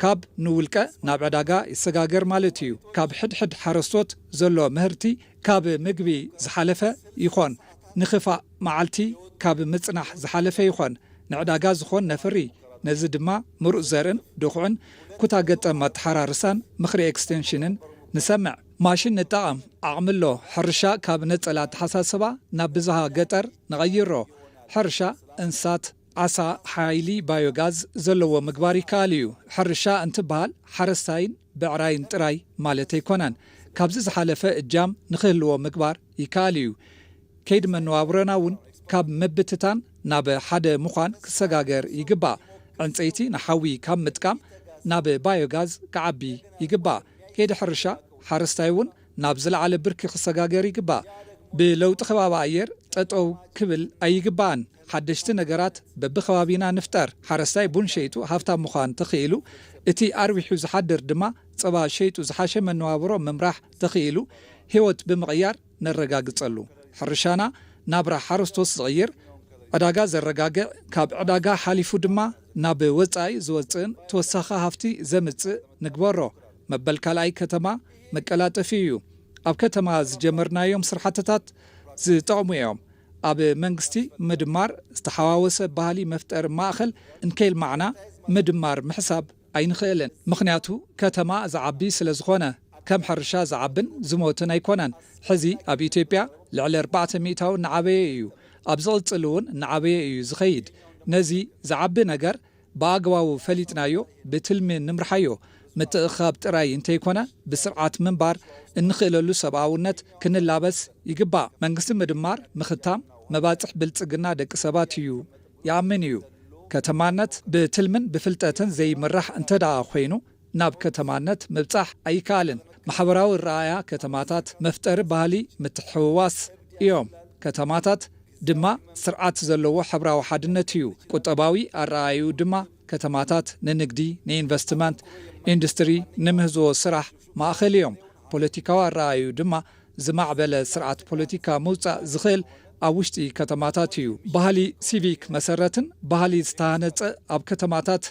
ካብ ንውልቀ ናብ ዕዳጋ ይሰጋገር ማለት እዩ። ካብ ሕድሕድ ሓረስቶት ዘሎ ምህርቲ ካብ ምግቢ ዝሓለፈ ይኾን፣ ንኽፋእ መዓልቲ ካብ ምጽናሕ ዝሓለፈ ይኾን፣ ንዕዳጋ ዝኾን ነፍሪ። ነዚ ድማ ምሩፅ ዘርእን ድኹዕን ኩታ ገጠም ኣተሓራርሳን ምኽሪ ኤክስቴንሽንን ንሰምዕ። ማሽን ንጠቐም፣ ዓቕሚ ኣሎ። ሕርሻ ካብ ነጸላ ኣተሓሳስባ ናብ ብዝሃ ገጠር ንቐይሮ። ሕርሻ እንስሳት፣ ዓሳ፣ ሓይሊ ባዮጋዝ ዘለዎ ምግባር ይከኣል እዩ። ሕርሻ እንትበሃል ሓረስታይን ብዕራይን ጥራይ ማለት ኣይኮነን። ካብዚ ዝሓለፈ እጃም ንኽህልዎ ምግባር ይከኣል እዩ። ከይዲ መነባብሮና እውን ካብ ምብትታን ናብ ሓደ ምዃን ክሰጋገር ይግባእ። ዕንፀይቲ ንሓዊ ካብ ምጥቃም ናብ ባዮጋዝ ክዓቢ ይግባእ። ከይዲ ሕርሻ ሓረስታይ እውን ናብ ዝለዓለ ብርኪ ክሰጋገር ይግባእ። ብለውጢ ከባቢ ኣየር ጠጠው ክብል ኣይግባእን። ሓደሽቲ ነገራት በብከባቢና ንፍጠር። ሓረስታይ ቡን ሸይጡ ሃፍታም ምዃን ተኽኢሉ፣ እቲ ኣርቢሑ ዝሓድር ድማ ጸባ ሸይጡ ዝሓሸ መነባብሮ ምምራሕ ተኽኢሉ፣ ህይወት ብምቕያር ነረጋግጸሉ። ሕርሻና ናብራ ሓረስቶት ዝቕይር፣ ዕዳጋ ዘረጋግዕ፣ ካብ ዕዳጋ ሓሊፉ ድማ ናብ ወጻኢ ዝወጽእን ተወሳኺ ሃፍቲ ዘምጽእ ንግበሮ። መበል ካልኣይ ከተማ መቀላጠፊ እዩ። ኣብ ከተማ ዝጀመርናዮም ስራሕትታት ዝጠቕሙ እዮም። ኣብ መንግስቲ ምድማር ዝተሓዋወሰ ባህሊ መፍጠሪ ማእኸል እንከይልማዕና ምድማር ምሕሳብ ኣይንኽእልን። ምኽንያቱ ከተማ ዝዓቢ ስለ ዝኾነ ከም ሕርሻ ዝዓብን ዝሞትን ኣይኮነን። ሕዚ ኣብ ኢትዮጵያ ልዕሊ ኣርባዕተ ሚእታዊ እናዓበየ እዩ። ኣብ ዝቕጽል እውን እናዓበየ እዩ ዝኸይድ። ነዚ ዝዓቢ ነገር ብኣግባቡ ፈሊጥናዮ ብትልሚ ንምርሓዮ። ምትእኽኻብ ጥራይ እንተይኮነ ብስርዓት ምንባር እንኽእለሉ ሰብኣውነት ክንላበስ ይግባእ። መንግስቲ ምድማር ምኽታም መባፅሕ ብልፅግና ደቂ ሰባት እዩ ይኣምን እዩ። ከተማነት ብትልምን ብፍልጠትን ዘይምራሕ እንተ ደኣ ኮይኑ ናብ ከተማነት ምብጻሕ ኣይከኣልን። ማሕበራዊ ረኣያ ከተማታት መፍጠሪ ባህሊ ምትሕውዋስ እዮም። ከተማታት ድማ ስርዓት ዘለዎ ሕብራዊ ሓድነት እዩ። ቁጠባዊ ኣረኣዩ ድማ ከተማታት ንንግዲ፣ ንኢንቨስትመንት፣ ኢንዱስትሪ፣ ንምህዝዎ ስራሕ ማእኸል እዮም። ፖለቲካዊ ኣረኣዩ ድማ ዝማዕበለ ስርዓት ፖለቲካ ምውጻእ ዝኽእል ኣብ ውሽጢ ከተማታት እዩ። ባህሊ ሲቪክ መሰረትን ባህሊ ዝተሃነጸ ኣብ ከተማታት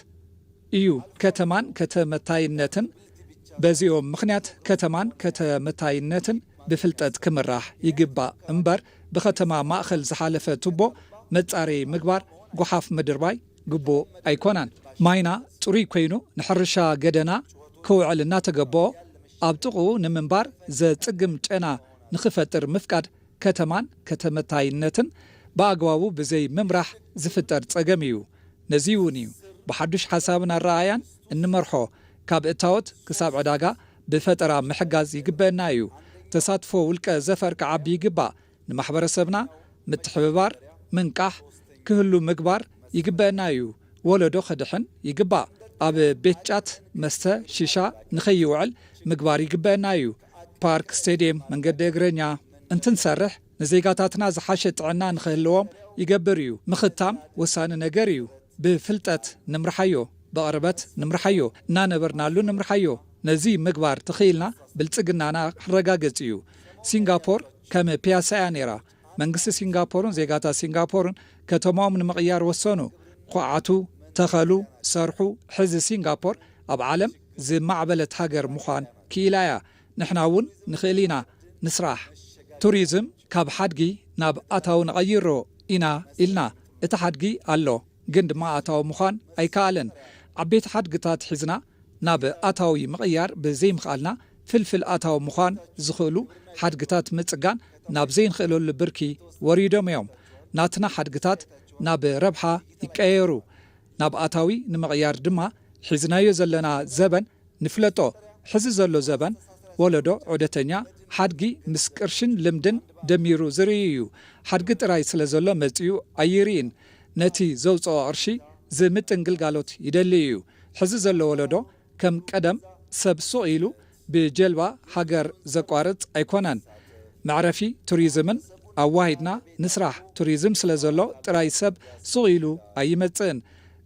እዩ። ከተማን ከተመታይነትን በዚኦም ምኽንያት ከተማን ከተመታይነትን ብፍልጠት ክምራሕ ይግባእ እምበር ብከተማ ማእኸል ዝሓለፈ ቱቦ መጻረዪ ምግባር ጎሓፍ ምድርባይ ግቡእ ኣይኮነን። ማይና ጽሩይ ኮይኑ ንሕርሻ ገደና ክውዕል እናተገበኦ ኣብ ጥቕኡ ንምንባር ዘጽግም ጨና ንኽፈጥር ምፍቃድ ከተማን ከተመታይነትን ብኣግባቡ ብዘይ ምምራሕ ዝፍጠር ጸገም እዩ። ነዚ እውን እዩ ብሓዱሽ ሓሳብን ኣረኣያን እንመርሖ። ካብ እታወት ክሳብ ዕዳጋ ብፈጠራ ምሕጋዝ ይግበአና እዩ። ተሳትፎ ውልቀ ዘፈር ክዓቢ ይግባእ። ንማሕበረሰብና ምትሕብባር፣ ምንቃሕ ክህሉ ምግባር ይግበአና እዩ። ወለዶ ከድሕን ይግባእ። ኣብ ቤት ጫት፣ መስተ፣ ሺሻ ንኸይውዕል ምግባር ይግበአና እዩ። ፓርክ፣ ስቴድየም፣ መንገዲ እግረኛ እንትንሰርሕ ንዜጋታትና ዝሓሸ ጥዕና ንኽህልዎም ይገብር እዩ። ምኽታም ወሳኒ ነገር እዩ። ብፍልጠት ንምርሓዮ፣ ብቕርበት ንምርሓዮ፣ እናነበርናሉ ንምርሓዮ። ነዚ ምግባር ተኽኢልና ብልጽግናና ክረጋገጽ እዩ። ሲንጋፖር ከም ፒያሳ እያ ነይራ። መንግስቲ ሲንጋፖርን ዜጋታት ሲንጋፖርን ከተማኦም ንምቕያር ወሰኑ። ኳዓቱ፣ ተኸሉ፣ ሰርሑ። ሕዚ ሲንጋፖር ኣብ ዓለም ዝማዕበለት ሃገር ምዃን ክኢላ እያ። ንሕና እውን ንኽእል ኢና። ንስራሕ። ቱሪዝም ካብ ሓድጊ ናብ ኣታዊ ንቐይሮ ኢና ኢልና። እቲ ሓድጊ ኣሎ፣ ግን ድማ ኣታዊ ምዃን ኣይከኣለን። ዓበይቲ ሓድግታት ሒዝና ናብ ኣታዊ ምቕያር ብዘይምኽኣልና ፍልፍል ኣታዊ ምዃን ዝኽእሉ ሓድግታት ምጽጋን ናብ ዘይንኽእለሉ ብርኪ ወሪዶም እዮም። ናትና ሓድግታት ናብ ረብሓ ይቀየሩ። ናብ ኣታዊ ንምቕያር ድማ ሒዝናዮ ዘለና ዘበን ንፍለጦ። ሕዚ ዘሎ ዘበን ወለዶ ዑደተኛ ሓድጊ ምስ ቅርሽን ልምድን ደሚሩ ዝርኢ እዩ። ሓድጊ ጥራይ ስለ ዘሎ መጺኡ ኣይርእን። ነቲ ዘውጽኦ ቅርሺ ዝምጥን ግልጋሎት ይደሊ እዩ። ሕዚ ዘሎ ወለዶ ከም ቀደም ሰብ ሱቕ ኢሉ ብጀልባ ሃገር ዘቋርጽ ኣይኮነን። መዕረፊ ቱሪዝምን ኣዋሂድና ንስራሕ። ቱሪዝም ስለ ዘሎ ጥራይ ሰብ ሱቕ ኢሉ ኣይመጽእን።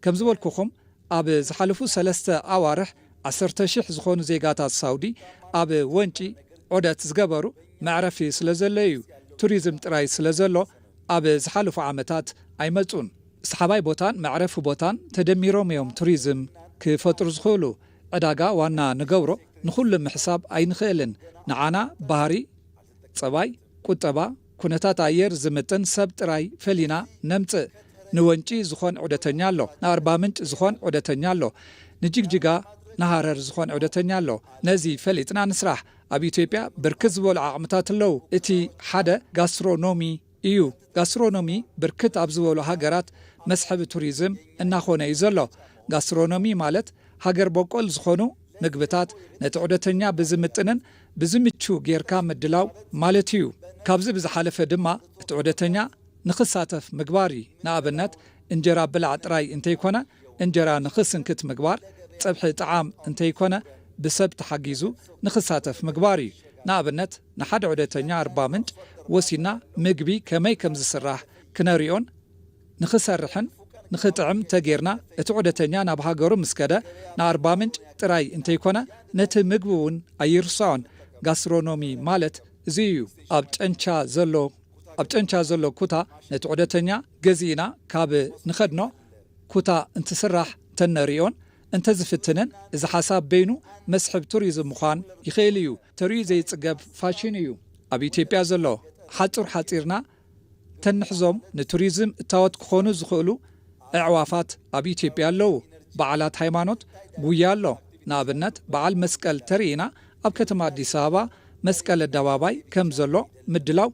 ከም ዝበልኩኹም ኣብ ዝሓለፉ ሰለስተ ኣዋርሕ ዓሰርተ ሽሕ ዝኾኑ ዜጋታት ሳውዲ ኣብ ወንጪ ዑደት ዝገበሩ መዕረፊ ስለ ዘሎ እዩ። ቱሪዝም ጥራይ ስለ ዘሎ ኣብ ዝሓለፉ ዓመታት ኣይመጹን። ሰሓባይ ቦታን መዕረፊ ቦታን ተደሚሮም እዮም ቱሪዝም ክፈጥሩ ዝኽእሉ። ዕዳጋ ዋና ንገብሮ ንኹሉ ምሕሳብ ኣይንኽእልን። ንዓና ባህሪ፣ ጸባይ፣ ቁጠባ፣ ኩነታት ኣየር ዝምጥን ሰብ ጥራይ ፈሊና ነምጽእ። ንወንጪ ዝኾን ዑደተኛ ኣሎ፣ ንኣርባ ምንጭ ዝኾን ዑደተኛ ኣሎ፣ ንጅግጅጋ ንሃረር ዝኾን ዑደተኛ ኣሎ። ነዚ ፈሊጥና ንስራሕ። ኣብ ኢትዮጵያ ብርክት ዝበሉ ዓቕምታት ኣለዉ። እቲ ሓደ ጋስትሮኖሚ እዩ። ጋስትሮኖሚ ብርክት ኣብ ዝበሉ ሃገራት መስሕብ ቱሪዝም እናኾነ እዩ ዘሎ። ጋስትሮኖሚ ማለት ሃገር በቆል ዝኾኑ ምግብታት ነቲ ዑደተኛ ብዝምጥንን ብዝምቹ ጌርካ ምድላው ማለት እዩ። ካብዚ ብዝሓለፈ ድማ እቲ ዑደተኛ ንኽሳተፍ ምግባር እዩ። ንኣብነት እንጀራ ብላዕ ጥራይ እንተይኮነ እንጀራ ንኽስንክት ምግባር፣ ጸብሒ ጠዓም እንተይኮነ ብሰብ ተሓጊዙ ንኽሳተፍ ምግባር እዩ። ንኣብነት ንሓደ ዑደተኛ ኣርባ ምንጭ ወሲና ምግቢ ከመይ ከም ዝስራሕ ክነሪኦን ንኽሰርሕን ንኽጥዕም ተጌርና እቲ ዑደተኛ ናብ ሃገሩ ምስ ከደ ንኣርባ ምንጭ ጥራይ እንተይኮነ ነቲ ምግቢ እውን ኣይርሳዖን። ጋስትሮኖሚ ማለት እዚ እዩ ኣብ ጨንቻ ዘሎ ኣብ ጨንቻ ዘሎ ኩታ ነቲ ዑደተኛ ገዚእና ካብ ንኸድኖ ኩታ እንትስራሕ እንተነሪኦን እንተዝፍትንን እዚ ሓሳብ በይኑ መስሕብ ቱሪዝም ምዃን ይኽእል እዩ። ተርእዩ ዘይጽገብ ፋሽን እዩ። ኣብ ኢትዮጵያ ዘሎ ሓጹር ሓጺርና ተንሕዞም ንቱሪዝም እታወት ክኾኑ ዝኽእሉ ኣዕዋፋት ኣብ ኢትዮጵያ ኣለዉ። በዓላት ሃይማኖት ጉያ ኣሎ። ንኣብነት በዓል መስቀል ተርኢና ኣብ ከተማ ኣዲስ ኣበባ መስቀል ኣደባባይ ከም ዘሎ ምድላው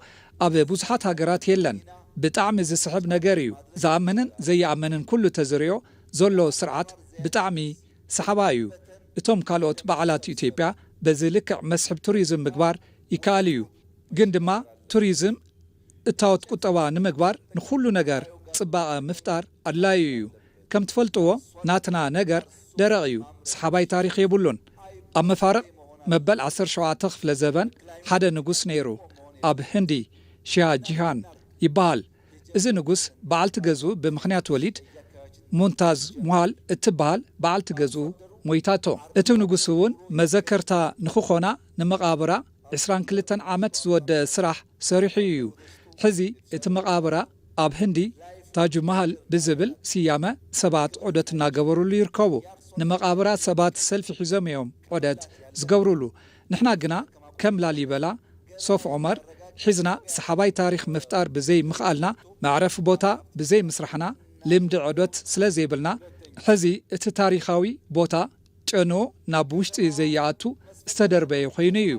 ኣብ ብዙሓት ሃገራት የለን። ብጣዕሚ ዝስሕብ ነገር እዩ። ዝኣምንን ዘይኣምንን ኩሉ ተዝሪኦ ዘሎ ስርዓት ብጣዕሚ ሰሓባ እዩ። እቶም ካልኦት በዓላት ኢትዮጵያ በዚ ልክዕ መስሕብ ቱሪዝም ምግባር ይከኣል እዩ። ግን ድማ ቱሪዝም እታወት ቁጠባ ንምግባር ንኹሉ ነገር ጽባቐ ምፍጣር ኣድላዩ እዩ። ከም ትፈልጥዎ ናትና ነገር ደረቕ እዩ፣ ሰሓባይ ታሪኽ የብሉን። ኣብ መፋርቕ መበል ዓሰርተ ሸውዓተ ክፍለ ዘበን ሓደ ንጉስ ነይሩ። ኣብ ህንዲ ሺሃ ጂሃን ይበሃል። እዚ ንጉስ በዓልቲ ገዝኡ ብምኽንያት ወሊድ ሙንታዝ ሙሃል እትበሃል በዓልቲ ገዝኡ ሞይታቶ። እቲ ንጉስ እውን መዘከርታ ንኽኾና ንመቓብራ ዕስራን ክልተን ዓመት ዝወደአ ስራሕ ሰሪሑ እዩ። ሕዚ እቲ መቓብራ ኣብ ህንዲ ታጅ ማሃል ብዝብል ስያመ ሰባት ዑደት እናገበሩሉ ይርከቡ። ንመቓብራ ሰባት ሰልፊ ሒዞም እዮም ዑደት ዝገብሩሉ። ንሕና ግና ከም ላሊበላ፣ ሶፍ ዑመር ሒዝና ሰሓባይ ታሪኽ ምፍጣር ብዘይ ምኽኣልና፣ መዕረፊ ቦታ ብዘይ ምስራሕና፣ ልምዲ ዑደት ስለ ዘይብልና፣ ሕዚ እቲ ታሪኻዊ ቦታ ጨንኡ ናብ ውሽጢ ዘይኣቱ ዝተደርበየ ኮይኑ እዩ።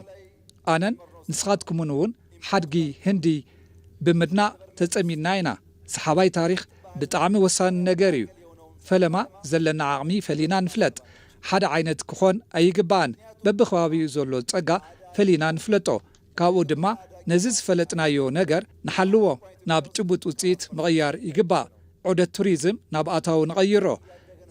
ኣነን ንስኻትኩምን እውን ሓድጊ ህንዲ ብምድናቕ ተጸሚድና ኢና። ሰሓባይ ታሪኽ ብጣዕሚ ወሳኒ ነገር እዩ። ፈለማ ዘለና ዓቕሚ ፈሊና ንፍለጥ። ሓደ ዓይነት ክኾን ኣይግባእን። በብከባቢኡ ዘሎ ጸጋ ፈሊና ንፍለጦ። ካብኡ ድማ ነዚ ዝፈለጥናዮ ነገር ንሓልዎ፣ ናብ ጭቡጥ ውጽኢት ምቕያር ይግባእ። ዑደት ቱሪዝም ናብ ኣታዊ ንቐይሮ።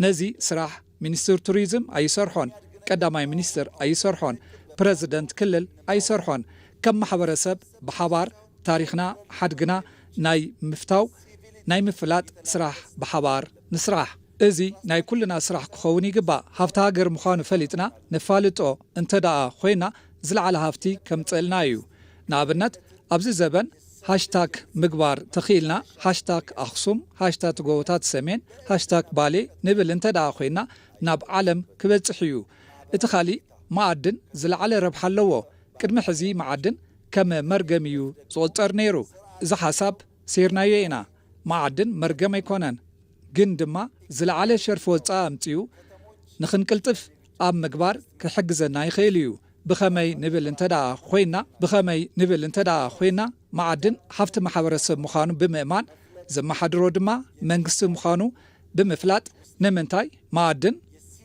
ነዚ ስራሕ ሚኒስትር ቱሪዝም ኣይሰርሖን፣ ቀዳማይ ሚኒስትር ኣይሰርሖን፣ ፕረዚደንት ክልል ኣይሰርሖን። ከም ማሕበረሰብ ብሓባር ታሪኽና ሓድግና ናይ ምፍታው ናይ ምፍላጥ ስራሕ ብሓባር ንስራሕ። እዚ ናይ ኩልና ስራሕ ክኸውን ይግባእ። ሃፍቲ ሃገር ምዃኑ ፈሊጥና ነፋልጦ እንተ ደኣ ኮይና ዝለዓለ ሃፍቲ ከምጽእልና እዩ። ንኣብነት ኣብዚ ዘበን ሃሽታግ ምግባር ተኽኢልና፣ ሃሽታግ ኣኽሱም፣ ሃሽታግ ጎቦታት ሰሜን፣ ሃሽታግ ባሌ ንብል እንተ ደኣ ኮይና ናብ ዓለም ክበጽሕ እዩ። እቲ ካሊእ መዓድን ዝለዓለ ረብሓ ኣለዎ። ቅድሚ ሕዚ መዓድን ከም መርገም እዩ ዝቑጸር ነይሩ። እዚ ሓሳብ ሴርናዮ ኢና። መዓድን መርገም ኣይኮነን፣ ግን ድማ ዝለዓለ ሸርፊ ወጻኢ ኣምጺኡ ንኽንቅልጥፍ ኣብ ምግባር ክሕግዘና ይኽእል እዩ። ብኸመይ ንብል እንተ ደኣ ኮይና ብኸመይ ንብል እንተ ደኣ ኮይና መዓድን ሃፍቲ ማሕበረሰብ ምዃኑ ብምእማን፣ ዘመሓድሮ ድማ መንግስቲ ምዃኑ ብምፍላጥ፣ ንምንታይ መዓድን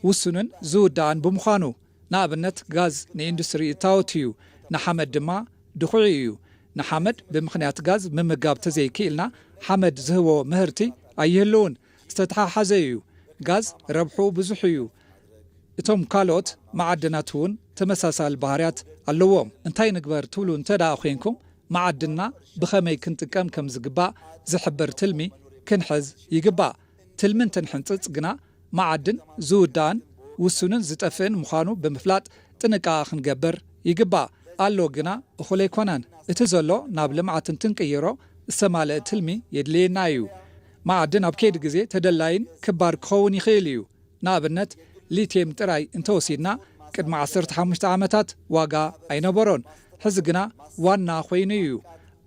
ውሱንን ዝውዳእን ብምዃኑ። ንኣብነት ጋዝ ንኢንዱስትሪ እታወት እዩ፣ ንሓመድ ድማ ድኹዒ እዩ። ንሓመድ ብምኽንያት ጋዝ ምምጋብ ተዘይክኢልና ሓመድ ዝህቦ ምህርቲ ኣይህልውን። ዝተተሓሓዘ እዩ። ጋዝ ረብሑ ብዙሕ እዩ። እቶም ካልኦት መዓድናት እውን ተመሳሳሊ ባህርያት ኣለዎም። እንታይ ንግበር ትብሉ እንተ ደኣ ኮይንኩም፣ መዓድንና ብኸመይ ክንጥቀም ከም ዝግባእ ዝሕብር ትልሚ ክንሕዝ ይግባእ። ትልሚ እንትንሕንጽጽ ግና መዓድን ዝውዳእን ውሱንን ዝጠፍእን ምዃኑ ብምፍላጥ ጥንቃቐ ክንገብር ይግባእ። ኣሎ ግና እኹል ኣይኮነን። እቲ ዘሎ ናብ ልምዓት እንትንቅይሮ ዝተማልአ ትልሚ የድልየና እዩ። መዓድን ኣብ ከይዲ ግዜ ተደላይን ክባር ክኸውን ይኽእል እዩ። ንኣብነት ሊትየም ጥራይ እንተወሲድና ቅድሚ ዓሰርተ ሓሙሽተ ዓመታት ዋጋ ኣይነበሮን። ሕዚ ግና ዋና ኮይኑ እዩ።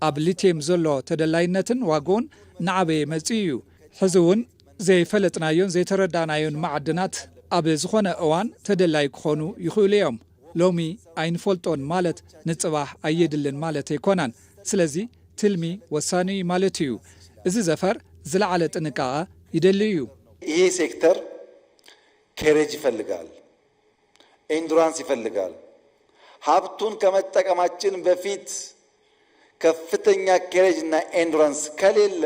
ኣብ ሊትየም ዘሎ ተደላይነትን ዋግኡን እናዓበየ መጺኡ እዩ። ሕዚ እውን ዘይፈለጥናዮን ዘይተረዳእናዮን መዓድናት ኣብ ዝኾነ እዋን ተደላይ ክኾኑ ይኽእሉ እዮም። ሎሚ ኣይንፈልጦን ማለት ንጽባሕ ኣየድልን ማለት ኣይኮነን። ስለዚ ትልሚ ወሳኒ እዩ ማለት እዩ። እዚ ዘፈር ዝለዓለ ጥንቃቐ ይደሊ እዩ። ይሄ ሴክተር ኬሬጅ ይፈልጋል፣ ኢንዱራንስ ይፈልጋል። ሀብቱን ከመጠቀማችን በፊት ከፍተኛ ኬሬጅ እና ኢንዱራንስ ከሌለ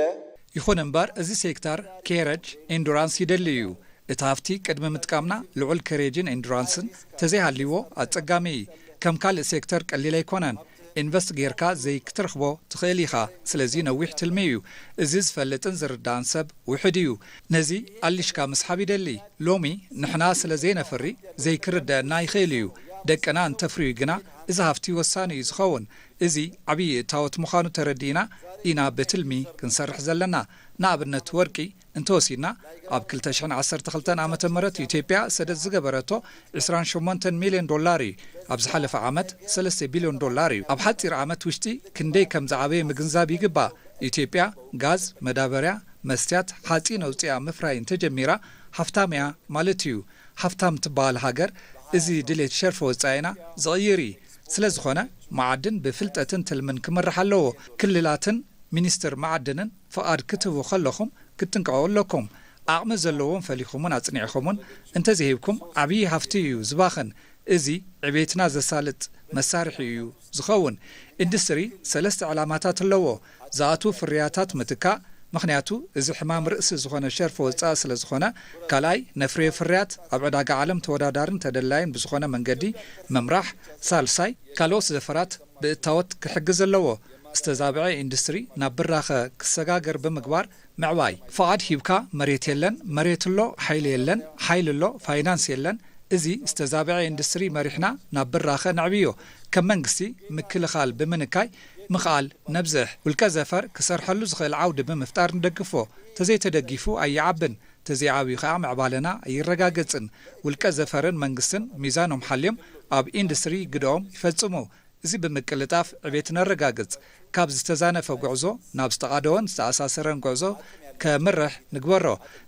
ይኹን እምበር እዚ ሴክተር ኬሬጅ ኢንዱራንስ ይደሊ እዩ። እቲ ሃፍቲ ቅድሚ ምጥቃምና ልዑል ኬሬጅን ኢንዱራንስን ተዘይሃልይዎ ኣጸጋሚ እዩ። ከም ካልእ ሴክተር ቀሊል ኣይኮነን። ኢንቨስት ጌርካ ዘይክትረኽቦ ትኽእል ኢኻ። ስለዚ ነዊሕ ትልሚ እዩ። እዚ ዝፈልጥን ዝርዳእን ሰብ ውሑድ እዩ። ነዚ ኣሊሽካ ምስሓብ ይደሊ። ሎሚ ንሕና ስለ ዘይነፍሪ ዘይክርደአና ይኽእል እዩ። ደቅና እንተፍርዩ ግና እዚ ሃፍቲ ወሳኒ እዩ ዝኸውን። እዚ ዓብዪ እታወት ምዃኑ ተረዲእና ኢና ብትልሚ ክንሰርሕ ዘለና። ንኣብነት ወርቂ እንተወሲድና፣ ኣብ ክልተ ሽሕን ዓሰርተ ክልተን ዓመተ ምህረት ኢትዮጵያ ሰደድ ዝገበረቶ ዕስራን ሸሞንተን ሚልዮን ዶላር እዩ። ኣብ ዝሓለፈ ዓመት ሰለስተ ቢልዮን ዶላር እዩ። ኣብ ሓፂር ዓመት ውሽጢ ክንደይ ከም ዝዓበየ ምግንዛብ ይግባእ። ኢትዮጵያ ጋዝ፣ መዳበርያ፣ መስትያት፣ ሓፂን ኣውፂኣ ምፍራይ እንተጀሚራ ሃፍታም እያ ማለት እዩ። ሃፍታም ትበሃል ሃገር እዚ ድሌት ሸርፊ ወፃኢና ዝቕይር እዩ። ስለ ዝኾነ መዓድን ብፍልጠትን ትልምን ክምራሕ ኣለዎ። ክልላትን ሚኒስትር መዓድንን ፍቓድ ክትህቡ ከለኹም ክትጥንቀቑ ኣለኩም። ዓቕሚ ዘለዎም ፈሊኹምን ኣጽኒዕኹምን እንተዘይሂብኩም ዓብዪ ሃፍቲ እዩ ዝባኽን። እዚ ዕቤትና ዘሳልጥ መሳርሒ እዩ ዝኸውን። ኢንዱስትሪ ሰለስተ ዕላማታት ኣለዎ። ዝኣትዉ ፍርያታት ምትካእ፣ ምኽንያቱ እዚ ሕማም ርእሲ ዝኾነ ሸርፊ ወፃኢ ስለ ዝኾነ። ካልኣይ ነፍርዮ ፍርያት ኣብ ዕዳጋ ዓለም ተወዳዳርን ተደላይን ብዝኾነ መንገዲ ምምራሕ። ሳልሳይ ካልኦት ዘፈራት ብእታወት ክሕግዝ ኣለዎ። ዝተዛብዐ ኢንዱስትሪ ናብ ብራኸ ክሰጋገር ብምግባር ምዕባይ። ፍቓድ ሂብካ መሬት የለን፣ መሬት ኣሎ ሓይሊ የለን፣ ሓይሊ ኣሎ ፋይናንስ የለን። እዚ ዝተዛብዐ ኢንዱስትሪ መሪሕና ናብ ብራኸ ነዕብዮ። ከም መንግስቲ ምክልኻል ብምንካይ ምኽኣል ነብዝሕ። ውልቀ ዘፈር ክሰርሐሉ ዝኽእል ዓውዲ ብምፍጣር ንደግፎ። ተዘይተደጊፉ ኣይዓብን፣ ተዘይዓብዩ ከኣ ምዕባለና ኣይረጋገጽን። ውልቀ ዘፈርን መንግስትን ሚዛኖም ሓልዮም ኣብ ኢንዱስትሪ ግደኦም ይፈጽሙ። እዚ ብምቅልጣፍ ዕቤት ነረጋግጽ። ካብ ዝተዛነፈ ጉዕዞ ናብ ዝተቓደወን ዝተኣሳሰረን ጉዕዞ ከምርሕ ንግበሮ።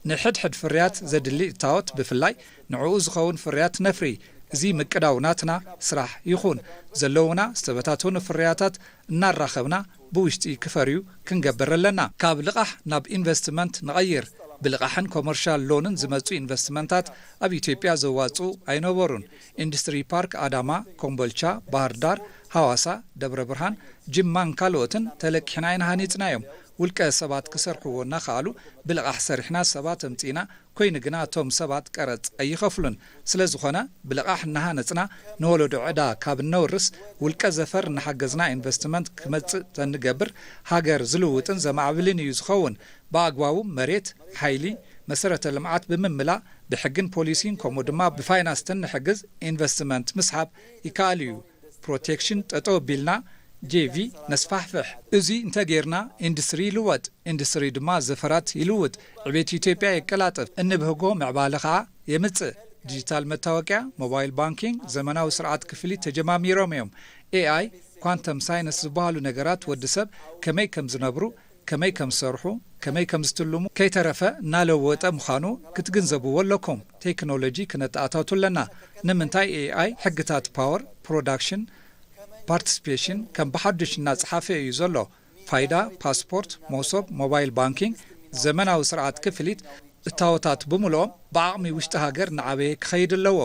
ንሕድሕድ ፍርያት ዘድሊ እታወት ብፍላይ ንዕኡ ዝኸውን ፍርያት ነፍሪ። እዚ ምቅዳው ናትና ስራሕ ይኹን። ዘለውና ዝተበታተኑ ፍርያታት እናራኸብና ብውሽጢ ክፈርዩ ክንገብር ኣለና። ካብ ልቓሕ ናብ ኢንቨስትመንት ንቐይር። ብልቓሕን ኮመርሻል ሎንን ዝመጹ ኢንቨስትመንታት ኣብ ኢትዮጵያ ዘዋጽኡ ኣይነበሩን። ኢንዱስትሪ ፓርክ ኣዳማ፣ ኮምቦልቻ፣ ባህር ዳር፣ ሃዋሳ፣ ደብረ ብርሃን፣ ጅማን ካልኦትን ተለቂሕና ኢና ሃኒጽናዮም። ውልቀ ሰባት ክሰርሕዎ እናኸኣሉ ብልቓሕ ሰሪሕና ሰባት ኣምጺእና ኮይኑ ግና እቶም ሰባት ቀረጽ ኣይኸፍሉን። ስለ ዝኾነ ብልቓሕ እናሃነጽና ንወለዶ ዕዳ ካብ እነውርስ ውልቀ ዘፈር እናሓገዝና ኢንቨስትመንት ክመጽእ ተንገብር ሃገር ዝልውጥን ዘማዕብልን እዩ ዝኸውን። ብኣግባቡ መሬት፣ ሓይሊ፣ መሰረተ ልምዓት ብምምላእ ብሕግን ፖሊሲን ከምኡ ድማ ብፋይናንስ ተንሕግዝ ኢንቨስትመንት ምስሓብ ይከኣል እዩ። ፕሮቴክሽን ጠጠው ቢልና ጄቪ ነስፋሕፍሕ። እዚ እንተጌርና ኢንዱስትሪ ይልወጥ፣ ኢንዱስትሪ ድማ ዘፈራት ይልውጥ፣ ዕቤት ኢትዮጵያ የቀላጥፍ፣ እንብህጎ ምዕባለ ኸዓ የምጽእ። ዲጂታል መታወቂያ፣ ሞባይል ባንኪንግ፣ ዘመናዊ ስርዓት ክፍሊት ተጀማሚሮም እዮም። ኤኣይ፣ ኳንተም ሳይንስ ዝበሃሉ ነገራት ወዲ ሰብ ከመይ ከም ዝነብሩ፣ ከመይ ከም ዝሰርሑ፣ ከመይ ከም ዝትልሙ ከይተረፈ እናለወጠ ምዃኑ ክትግንዘብዎ ኣለኩም። ቴክኖሎጂ ክነተኣታቱ ኣለና። ንምንታይ ኤኣይ ሕግታት ፓወር ፕሮዳክሽን ፓርቲስፔሽን ከም ብሓዱሽ እናጸሓፈ እዩ ዘሎ። ፋይዳ፣ ፓስፖርት፣ መሶብ፣ ሞባይል ባንኪንግ፣ ዘመናዊ ስርዓት ክፍሊት፣ እታወታት ብምልኦም ብዓቕሚ ውሽጢ ሃገር እናዓበየ ክኸይድ ኣለዎ።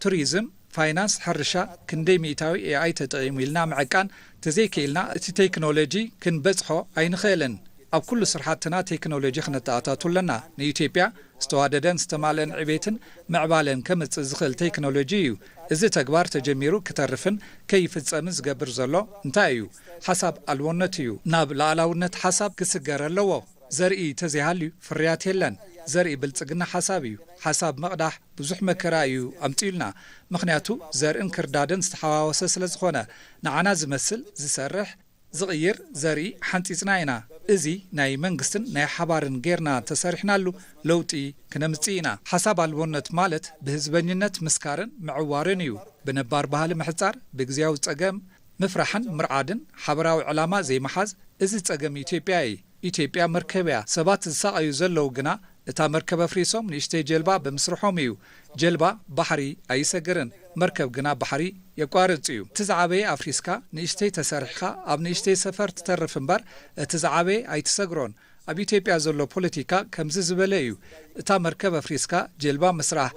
ቱሪዝም፣ ፋይናንስ፣ ሕርሻ ክንደይ ሚእታዊ ኤኣይ ተጠቒሙ ኢልና ምዕቃን ተዘይክኢልና እቲ ቴክኖሎጂ ክንበጽሖ ኣይንኽእልን። ኣብ ኩሉ ስርሓትና ቴክኖሎጂ ክነተኣታቱ ኣለና። ንኢትዮጵያ ዝተዋደደን ዝተማልአን ዕቤትን ምዕባለን ከምጽእ ዝኽእል ቴክኖሎጂ እዩ። እዚ ተግባር ተጀሚሩ ክተርፍን ከይፍጸምን ዝገብር ዘሎ እንታይ እዩ? ሓሳብ ኣልቦነት እዩ። ናብ ሉዓላውነት ሓሳብ ክስገር ኣለዎ። ዘርኢ ተዘይሃልዩ ፍርያት የለን። ዘርኢ ብልጽግና ሓሳብ እዩ። ሓሳብ ምቕዳሕ ብዙሕ መከራ እዩ ኣምጺኡልና። ምኽንያቱ ዘርእን ክርዳድን ዝተሓዋወሰ ስለ ዝኾነ፣ ንዓና ዝመስል፣ ዝሰርሕ፣ ዝቕይር ዘርኢ ሓንጺጽና ኢና። እዚ ናይ መንግስትን ናይ ሓባርን ጌርና ተሰሪሕናሉ ለውጢ ክነምጽእ ኢና። ሓሳብ ኣልቦነት ማለት ብህዝበኝነት ምስካርን ምዕዋርን እዩ። ብነባር ባህሊ ምሕጻር፣ ብግዝያዊ ጸገም ምፍራሕን ምርዓድን፣ ሓበራዊ ዕላማ ዘይምሓዝ፣ እዚ ጸገም ኢትዮጵያ እዩ። ኢትዮጵያ መርከብ እያ። ሰባት ዝሳቐዩ ዘለዉ ግና እታ መርከብ ኣፍሪሶም ንእሽተይ ጀልባ ብምስርሖም እዩ። ጀልባ ባሕሪ ኣይሰግርን፣ መርከብ ግና ባሕሪ የቋርጽ እዩ። እቲ ዝዓበየ ኣፍሪስካ ንእሽተይ ተሰሪሕኻ ኣብ ንእሽተይ ሰፈር ትተርፍ እምበር እቲ ዝዓበየ ኣይትሰግሮን። ኣብ ኢትዮጵያ ዘሎ ፖለቲካ ከምዚ ዝበለ እዩ። እታ መርከብ ኣፍሪስካ ጀልባ ምስራሕ፣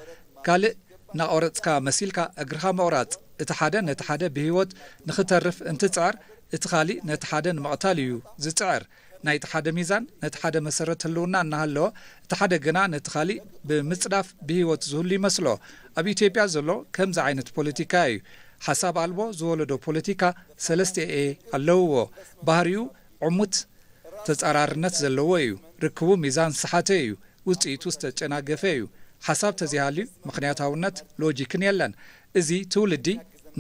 ካልእ እናቖረጽካ መሲልካ እግርኻ ምቑራጽ። እቲ ሓደ ነቲ ሓደ ብህይወት ንኽተርፍ እንትጽዕር፣ እቲ ካሊእ ነቲ ሓደ ንምቕታል እዩ ዝጽዕር። ናይቲ ሓደ ሚዛን ነቲ ሓደ መሰረት ህልውና እናሃለወ፣ እቲ ሓደ ግና ነቲ ካሊእ ብምጽዳፍ ብህይወት ዝህሉ ይመስሎ። ኣብ ኢትዮጵያ ዘሎ ከምዚ ዓይነት ፖለቲካ እዩ። ሓሳብ ኣልቦ ዝወለዶ ፖለቲካ ሰለስተ ኤ ኣለውዎ። ባህሪኡ ዕሙት ተጻራርነት ዘለዎ እዩ። ርክቡ ሚዛን ዝሰሓተ እዩ። ውጽኢቱ ዝተጨናገፈ እዩ። ሓሳብ ተዘይሃልዩ ምኽንያታውነት ሎጂክን የለን። እዚ ትውልዲ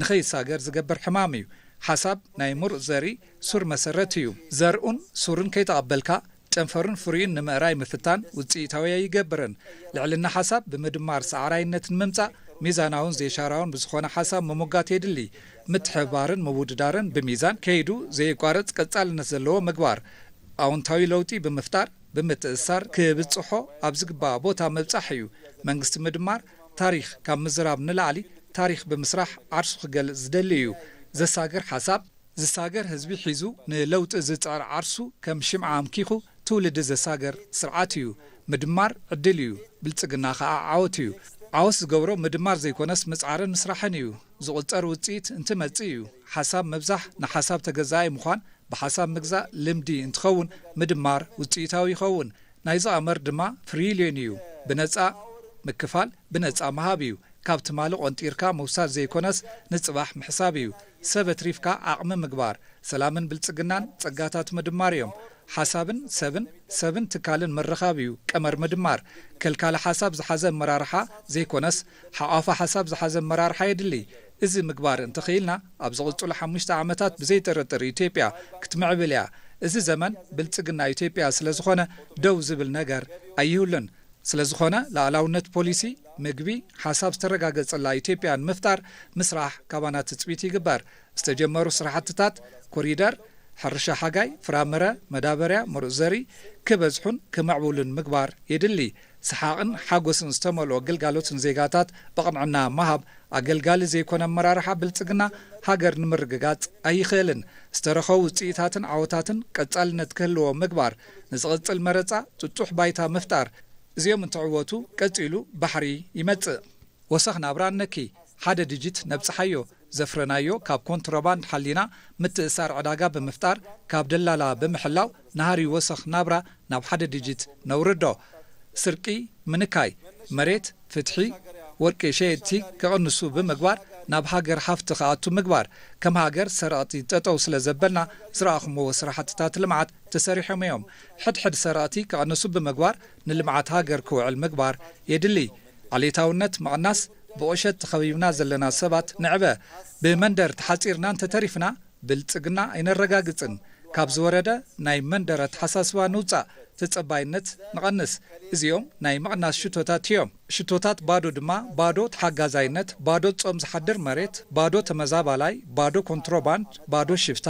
ንኸይሳገር ዝገብር ሕማም እዩ። ሓሳብ ናይ ምሩፅ ዘርኢ ሱር መሰረት እዩ። ዘርኡን ሱርን ከይተቐበልካ፣ ጨንፈሩን ፍሪኡን ንምእራይ ምፍታን ውፅኢታዊ ኣይገብርን። ልዕልና ሓሳብ ብምድማር ሰዓራይነት ንምምፃእ፣ ሚዛናውን ዘይሻራውን ብዝኾነ ሓሳብ ምሙጋት የድሊ። ምትሕብባርን ምውድዳርን ብሚዛን ከይዱ ዘየቋርፅ ቀፃልነት ዘለዎ ምግባር፣ ኣውንታዊ ለውጢ ብምፍጣር፣ ብምትእስሳር ክብፅሖ ኣብ ዝግባእ ቦታ ምብፃሕ እዩ። መንግስቲ ምድማር፣ ታሪኽ ካብ ምዝራብ ንላዕሊ፣ ታሪኽ ብምስራሕ ዓርሱ ክገልፅ ዝደሊ እዩ። ዘሳግር ሓሳብ፣ ዝሳገር ህዝቢ ሒዙ ንለውጢ ዝፅዕር ዓርሱ ከም ሽምዓ ኣምኪኹ ትውልዲ ዘሳገር ስርዓት እዩ። ምድማር ዕድል እዩ፣ ብልፅግና ኸዓ ዓወት እዩ። ዓወት ዝገብሮ ምድማር ዘይኮነስ ምፅዓርን ምስራሕን እዩ። ዝቑፀር ውፅኢት እንትመፅእ እዩ። ሓሳብ ምብዛሕ ንሓሳብ ተገዛኣይ ምዃን፣ ብሓሳብ ምግዛእ ልምዲ እንትኸውን፣ ምድማር ውፅኢታዊ ይኸውን። ናይዚ ቀመር ድማ ፍሪልዮን እዩ። ብነፃ ምክፋል ብነፃ ምሃብ እዩ። ካብ ትማሊ ቆንጢርካ ምውሳድ ዘይኮነስ ንፅባሕ ምሕሳብ እዩ። ሰብ ኣትሪፍካ ዓቕሚ ምግባር፣ ሰላምን ብልፅግናን ፀጋታት ምድማር እዮም። ሓሳብን ሰብን፣ ሰብን ትካልን ምርኻብ እዩ ቀመር ምድማር። ከልካሊ ሓሳብ ዝሓዘ ኣመራርሓ ዘይኮነስ ሓቋፊ ሓሳብ ዝሓዘ ኣመራርሓ የድሊ። እዚ ምግባር እንተኽኢልና ኣብ ዝቕፅሉ ሓሙሽተ ዓመታት ብዘይጥርጥር ኢትዮጵያ ክትምዕብል እያ። እዚ ዘመን ብልፅግና ኢትዮጵያ ስለዝኾነ ደው ዝብል ነገር ኣይህሉን። ስለዝኾነ ላዕላውነት ፖሊሲ፣ ምግቢ፣ ሓሳብ ዝተረጋገፀላ ኢትዮጵያ ንምፍጣር ምስራሕ ካባና ትፅቢት ይግበር። ዝተጀመሩ ስራሕትታት ኮሪደር፣ ሕርሻ ሓጋይ፣ ፍራምረ፣ መዳበርያ፣ ምሩፅ ዘርኢ ክበዝሑን ክምዕብሉን ምግባር የድሊ። ሰሓቕን ሓጎስን ዝተመልኦ ግልጋሎት ንዜጋታት ብቕንዕና ምሃብ፣ ኣገልጋሊ ዘይኮነ ኣመራርሓ ብልፅግና ሃገር ንምርግጋፅ ኣይኽእልን። ዝተረኸቡ ውፅኢታትን ዓወታትን ቀፃልነት ክህልዎ ምግባር፣ ንዝቕፅል መረፃ ጥጡሕ ባይታ ምፍጣር፣ እዚኦም እንትዕወቱ ቀፂሉ ባሕሪ ይመፅእ። ወሰኽ ናብራ እነኪ፣ ሓደ ዲጂት ነብፅሓዮ፣ ዘፍረናዮ ካብ ኮንትሮባንድ ሓሊና ምትእሳር ዕዳጋ ብምፍጣር፣ ካብ ደላላ ብምሕላው ናህሪ ወሰኽ ናብራ ናብ ሓደ ዲጂት ነውርዶ። ስርቂ ምንካይ፣ መሬት ፍትሒ፣ ወርቂ ሸየጥቲ ክቕንሱ ብምግባር ናብ ሃገር ሃፍቲ ክኣቱ ምግባር። ከም ሃገር ሰረቕቲ ጠጠው ስለ ዘበልና ዝረኣኹምዎ ስራሕትታት ልምዓት ተሰሪሖም እዮም። ሕድሕድ ሰረቕቲ ክቕንሱ ብምግባር ንልምዓት ሃገር ክውዕል ምግባር የድሊ። ዓሌታውነት ምቕናስ፣ ብቑሸት ተኸቢብና ዘለና ሰባት ንዕበ። ብመንደር ተሓፂርና እንተተሪፍና ብልፅግና ኣይነረጋግፅን። ካብ ዝወረደ ናይ መንደር ኣተሓሳስባ ንውፃእ፣ ተፀባይነት ንቐንስ። እዚኦም ናይ ምቕናስ ሽቶታት እዮም። ሽቶታት ባዶ ድማ ባዶ ተሓጋዛይነት፣ ባዶ ጾም ዝሓድር መሬት፣ ባዶ ተመዛባላይ፣ ባዶ ኮንትሮባንድ፣ ባዶ ሽፍታ።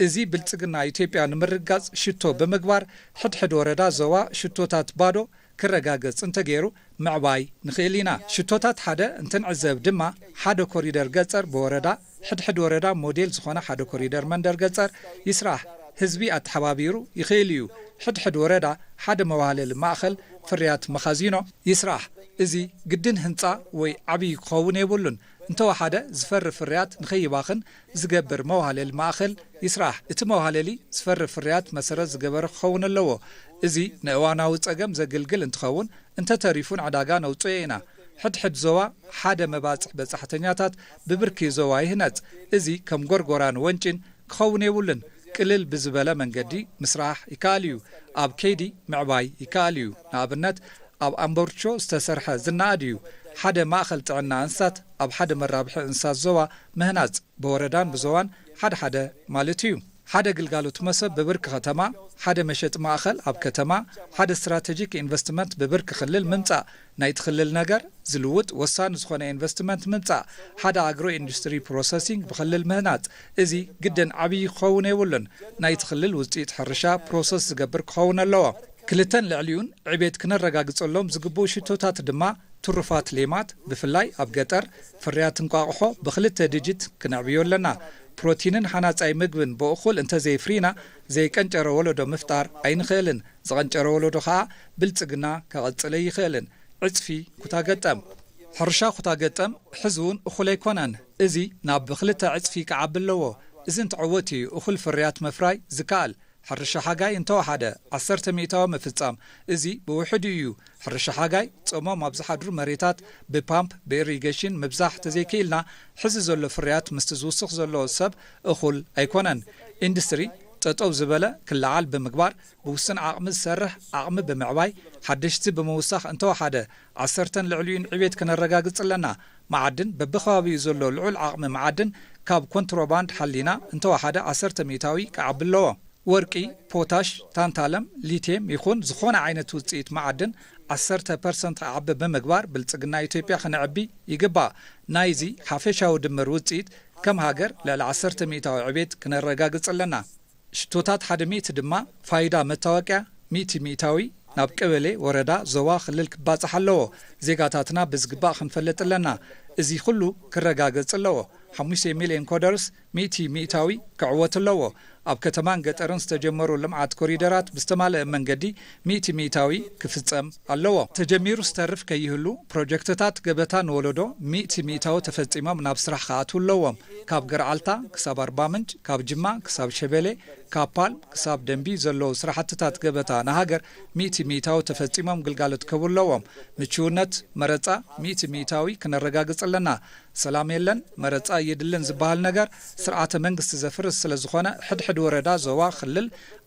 እዚ ብልፅግና ኢትዮጵያ ንምርግጋፅ ሽቶ ብምግባር ሕድሕድ ወረዳ ዞባ ሽቶታት ባዶ ክረጋገፅ እንተገይሩ ምዕባይ ንኽእል ኢና። ሽቶታት ሓደ እንትንዕዘብ ድማ ሓደ ኮሪደር ገፀር ብወረዳ፣ ሕድሕድ ወረዳ ሞዴል ዝኾነ ሓደ ኮሪደር መንደር ገፀር ይስራሕ። ህዝቢ ኣተሓባቢሩ ይኽእል እዩ። ሕድሕድ ወረዳ ሓደ መዋህለሊ ማእኸል ፍርያት መኻዚኖ ይስራሕ። እዚ ግድን ህንፃ ወይ ዓብዪ ክኸውን የብሉን። እንተወሓደ ዝፈሪ ፍርያት ንኸይባኽን ዝገብር መዋህለሊ ማእኸል ይስራሕ። እቲ መዋህለሊ ዝፈሪ ፍርያት መሰረት ዝገበረ ክኸውን ኣለዎ። እዚ ንእዋናዊ ፀገም ዘግልግል እንትኸውን፣ እንተተሪፉ ንዕዳጋ ነውፅኦ ኢና። ሕድሕድ ዞባ ሓደ መባፅሕ በፃሕተኛታት ብብርኪ ዞባ ይህነፅ። እዚ ከም ጎርጎራን ወንጪን ክኸውን የብሉን። ቅልል ብዝበለ መንገዲ ምስራሕ ይከኣል እዩ። ኣብ ከይዲ ምዕባይ ይከኣል እዩ። ንኣብነት ኣብ ኣምበርቾ ዝተሰርሐ ዝነኣድ እዩ። ሓደ ማእኸል ጥዕና እንስሳት ኣብ ሓደ መራብሒ እንስሳት ዞባ ምህናፅ፣ ብወረዳን ብዞባን ሓደ ሓደ ማለት እዩ። ሓደ ግልጋሎት መሰብ ብብርኪ ከተማ፣ ሓደ መሸጢ ማእኸል ኣብ ከተማ፣ ሓደ ስትራቴጂክ ኢንቨስትመንት ብብርኪ ክልል ምምፃእ፣ ናይቲ ክልል ነገር ዝልውጥ ወሳኒ ዝኾነ ኢንቨስትመንት ምምፃእ፣ ሓደ ኣግሮ ኢንዱስትሪ ፕሮሰሲንግ ብክልል ምህናፅ። እዚ ግድን ዓብዪ ክኸውን የብሉን። ናይቲ ክልል ውፅኢት ሕርሻ ፕሮሰስ ዝገብር ክኸውን ኣለዎ። ክልተን ልዕሊኡን ዕቤት ክነረጋግፀሎም ዝግብኡ ሽቶታት ድማ ትሩፋት ሌማት፣ ብፍላይ ኣብ ገጠር፣ ፍርያት እንቋቑሖ ብክልተ ዲጂት ክነዕብዮ ኣለና። ፕሮቲንን ሃናፃይ ምግብን ብእኹል እንተዘይፍሪና፣ ዘይቀንጨረ ወለዶ ምፍጣር ኣይንኽእልን። ዝቐንጨረ ወለዶ ኸዓ ብልፅግና ከቐፅል ኣይኽእልን። ዕፅፊ ኩታ ገጠም። ሕርሻ ኩታ ገጠም ሕዚ እውን እኹል ኣይኮነን። እዚ ናብ ብክልተ ዕፅፊ ክዓቢ ኣለዎ። እዚ እንትዕወት እዩ እኹል ፍርያት ምፍራይ ዝከኣል። ሕርሻ ሓጋይ እንተወሓደ ዓሰርተ ሚእታዊ ምፍፃም። እዚ ብውሕዱ እዩ። ሕርሻ ሓጋይ ፆሞም ኣብ ዝሓድሩ መሬታት ብፓምፕ፣ ብኢሪጌሽን ምብዛሕ ተዘይክኢልና፣ ሕዚ ዘሎ ፍርያት ምስቲ ዝውስኽ ዘሎ ሰብ እኹል ኣይኮነን። ኢንዱስትሪ ጠጠው ዝበለ ክለዓል ብምግባር፣ ብውሱን ዓቕሚ ዝሰርሕ ዓቕሚ ብምዕባይ፣ ሓደሽቲ ብምውሳኽ እንተወሓደ ዓሰርተን ልዕሊኡን ዕቤት ክነረጋግፅ ኣለና። መዓድን በብኸባቢኡ ዘሎ ልዑል ዓቕሚ መዓድን ካብ ኮንትሮባንድ ሓሊና እንተወሓደ ዓሰርተ ሚእታዊ ክዓቢ ኣለዎ። ወርቂ፣ ፖታሽ፣ ታንታለም፣ ሊትየም ይኹን ዝኾነ ዓይነት ውፅኢት መዓድን ዓሰርተ ፐርሰንት ክዓቢ ብምግባር ብልፅግና ኢትዮጵያ ክነዕቢ ይግባእ። ናይዚ ሓፈሻዊ ድምር ውፅኢት ከም ሃገር ልዕሊ ዓሰርተ ሚእታዊ ዕቤት ክነረጋግፅ ኣለና። ሽቶታት ሓደ ሚእቲ ድማ ፋይዳ መታወቅያ ሚእቲ ሚእታዊ ናብ ቀበሌ፣ ወረዳ፣ ዞባ፣ ክልል ክባፃሕ ኣለዎ። ዜጋታትና ብዝግባእ ክንፈልጥ ኣለና። እዚ ኩሉ ክረጋገፅ ኣለዎ። ሓሙሽተ ሚልዮን ኮደርስ ሚእቲ ሚእታዊ ክዕወት ኣለዎ። ኣብ ከተማን ገጠርን ዝተጀመሩ ልምዓት ኮሪደራት ብዝተማለአ መንገዲ ሚእቲ ሚእታዊ ክፍፀም ኣለዎ። ተጀሚሩ ዝተርፍ ከይህሉ ፕሮጀክትታት ገበታ ንወለዶ ሚእቲ ሚእታዊ ተፈፂሞም ናብ ስራሕ ክኣትዉ ኣለዎም። ካብ ገርዓልታ ክሳብ ኣርባ ምንጭ፣ ካብ ጅማ ክሳብ ሸበሌ፣ ካብ ፓልም ክሳብ ደንቢ ዘለዉ ስራሕትታት ገበታ ንሃገር ሚእቲ ሚእታዊ ተፈፂሞም ግልጋሎት ክህቡ ኣለዎም። ምችውነት መረፃ ሚእቲ ሚእታዊ ክነረጋግፅ ኣለና። ሰላም የለን፣ መረፃ የድልን ዝበሃል ነገር ስርዓተ መንግስቲ ዘፍርስ ስለ ዝኾነ ሕድሕድ ወረዳ፣ ዞባ፣ ክልል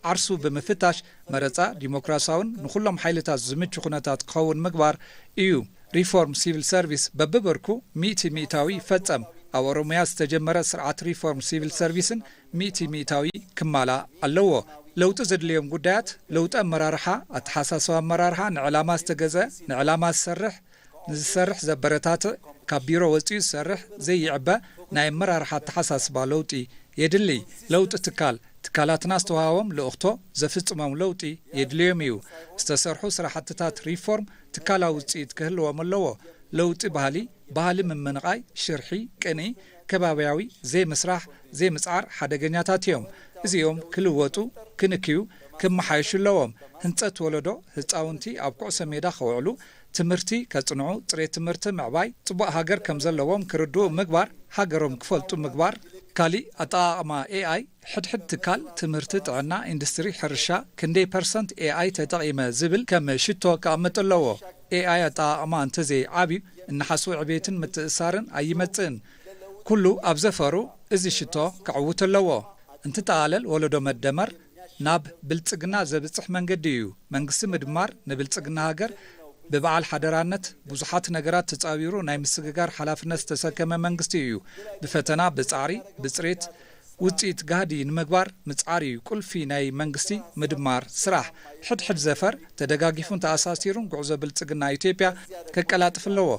ዓርሱ ብምፍታሽ መረፃ ዲሞክራሲያውን ንኹሎም ሓይልታት ዝምቹ ኩነታት ክኸውን ምግባር እዩ። ሪፎርም ሲቪል ሰርቪስ በብብርኩ ሚእቲ ሚእታዊ ይፈፀም። ኣብ ኦሮሚያ ዝተጀመረ ስርዓት ሪፎርም ሲቪል ሰርቪስን ሚእቲ ሚእታዊ ክማላእ ኣለዎ። ለውጢ ዘድልዮም ጉዳያት ለውጢ ኣመራርሓ፣ ኣተሓሳስባ ኣመራርሓ፣ ንዕላማ ዝተገዘ፣ ንዕላማ ዝሰርሕ፣ ንዝሰርሕ ዘበረታትዕ፣ ካብ ቢሮ ወፂኡ ዝሰርሕ ዘይዕበ ናይ ኣመራርሓ ኣተሓሳስባ ለውጢ የድሊ። ለውጢ ትካል፣ ትካላትና ዝተዋሃቦም ልእኽቶ ዘፍፅሞም ለውጢ የድልዮም እዩ። ዝተሰርሑ ስራሕትታት ሪፎርም ትካላዊ ውፅኢት ክህልዎም ኣለዎ። ለውጢ ባህሊ፣ ባህሊ ምምንቓይ፣ ሽርሒ፣ ቅንኢ፣ ከባብያዊ ዘይምስራሕ፣ ዘይምፅዓር ሓደገኛታት እዮም። እዚኦም ክልወጡ፣ ክንክዩ፣ ክመሓየሹ ኣለዎም። ህንፀት ወለዶ ህፃውንቲ ኣብ ኩዕሶ ሜዳ ከውዕሉ፣ ትምህርቲ ከፅንዑ፣ ፅሬት ትምህርቲ ምዕባይ፣ ፅቡቕ ሃገር ከም ዘለዎም ክርድኡ ምግባር፣ ሃገሮም ክፈልጡ ምግባር። ካሊእ ኣጠቓቕማ ኤኣይ፣ ሕድሕድ ትካል ትምህርቲ፣ ጥዕና፣ ኢንዱስትሪ፣ ሕርሻ ክንደይ ፐርሰንት ኤኣይ ተጠቒመ ዝብል ከም ሽቶ ክቕመጥ ኣለዎ። ኤኣይ ኣጠቓቕማ እንተዘይዓብዩ እናሓስቡ ዕቤትን ምትእስሳርን ኣይመጽእን። ኩሉ ኣብ ዘፈሩ እዚ ሽቶ ክዕውት ኣለዎ። እንትጠቓለል ወለዶ መደመር ናብ ብልጽግና ዘብጽሕ መንገዲ እዩ። መንግስቲ ምድማር ንብልጽግና ሃገር ብበዓል ሓደራነት ብዙሓት ነገራት ተጻዊሩ ናይ ምስግጋር ሓላፍነት ዝተሰከመ መንግስቲ እዩ። ብፈተና፣ ብጻዕሪ፣ ብጽሬት ውጽኢት ጋህዲ ንምግባር ምጽዓር እዩ ቁልፊ ናይ መንግስቲ ምድማር ስራሕ። ሕድሕድ ዘፈር ተደጋጊፉን ተኣሳሲሩን ጉዕዞ ብልጽግና ኢትዮጵያ ከቀላጥፍ ኣለዎ።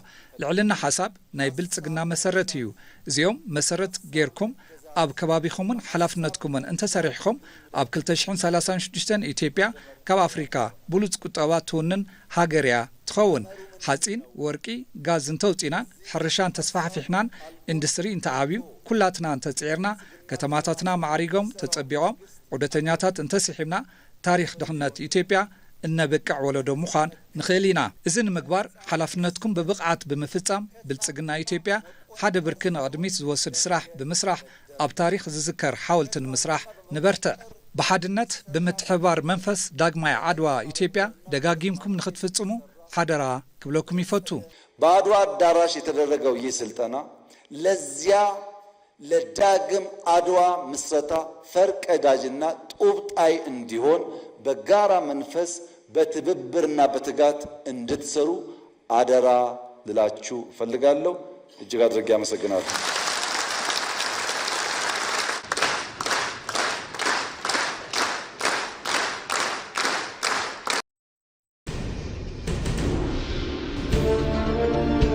ልዕልና ሓሳብ ናይ ብልጽግና መሰረት እዩ። እዚኦም መሰረት ጌርኩም ኣብ ከባቢኹምን ሓላፍነትኩምን እንተሰሪሕኹም ኣብ ክልተ ሽሕን ሰላሳን ሽዱሽተን ኢትዮጵያ ካብ ኣፍሪካ ብሉጽ ቁጠባ ትውንን ሃገር እያ ትኸውን። ሓፂን፣ ወርቂ፣ ጋዝ እንተውፂናን ሕርሻ እንተስፋሕፊሕናን ኢንዱስትሪ እንተዓብዩ ኩላትና እንተፅዒርና ከተማታትና ማዕሪጎም ተፀቢቖም ዑደተኛታት እንተስሒብና ታሪኽ ድኽነት ኢትዮጵያ እነበቅዕ ወለዶ ምዃን ንኽእል ኢና። እዚ ንምግባር ሓላፍነትኩም ብብቕዓት ብምፍጻም ብልጽግና ኢትዮጵያ ሓደ ብርኪ ንቕድሚት ዝወስድ ስራሕ ብምስራሕ ኣብ ታሪኽ ዝዝከር ሓወልቲ ንምስራሕ ንበርትዕ። ብሓድነት ብምትሕብባር መንፈስ ዳግማይ ዓድዋ ኢትዮጵያ ደጋጊምኩም ንኽትፍጽሙ ሓደራ ክብለኩም ይፈቱ። በአድዋ አዳራሽ የተደረገው ይህ ስልጠና ለዚያ ለዳግም አድዋ ምስረታ ፈርቀዳጅና ጡብጣይ እንዲሆን በጋራ መንፈስ በትብብርና በትጋት እንድትሰሩ አደራ ልላችሁ እፈልጋለሁ። እጅግ አድርጌ አመሰግናለሁ።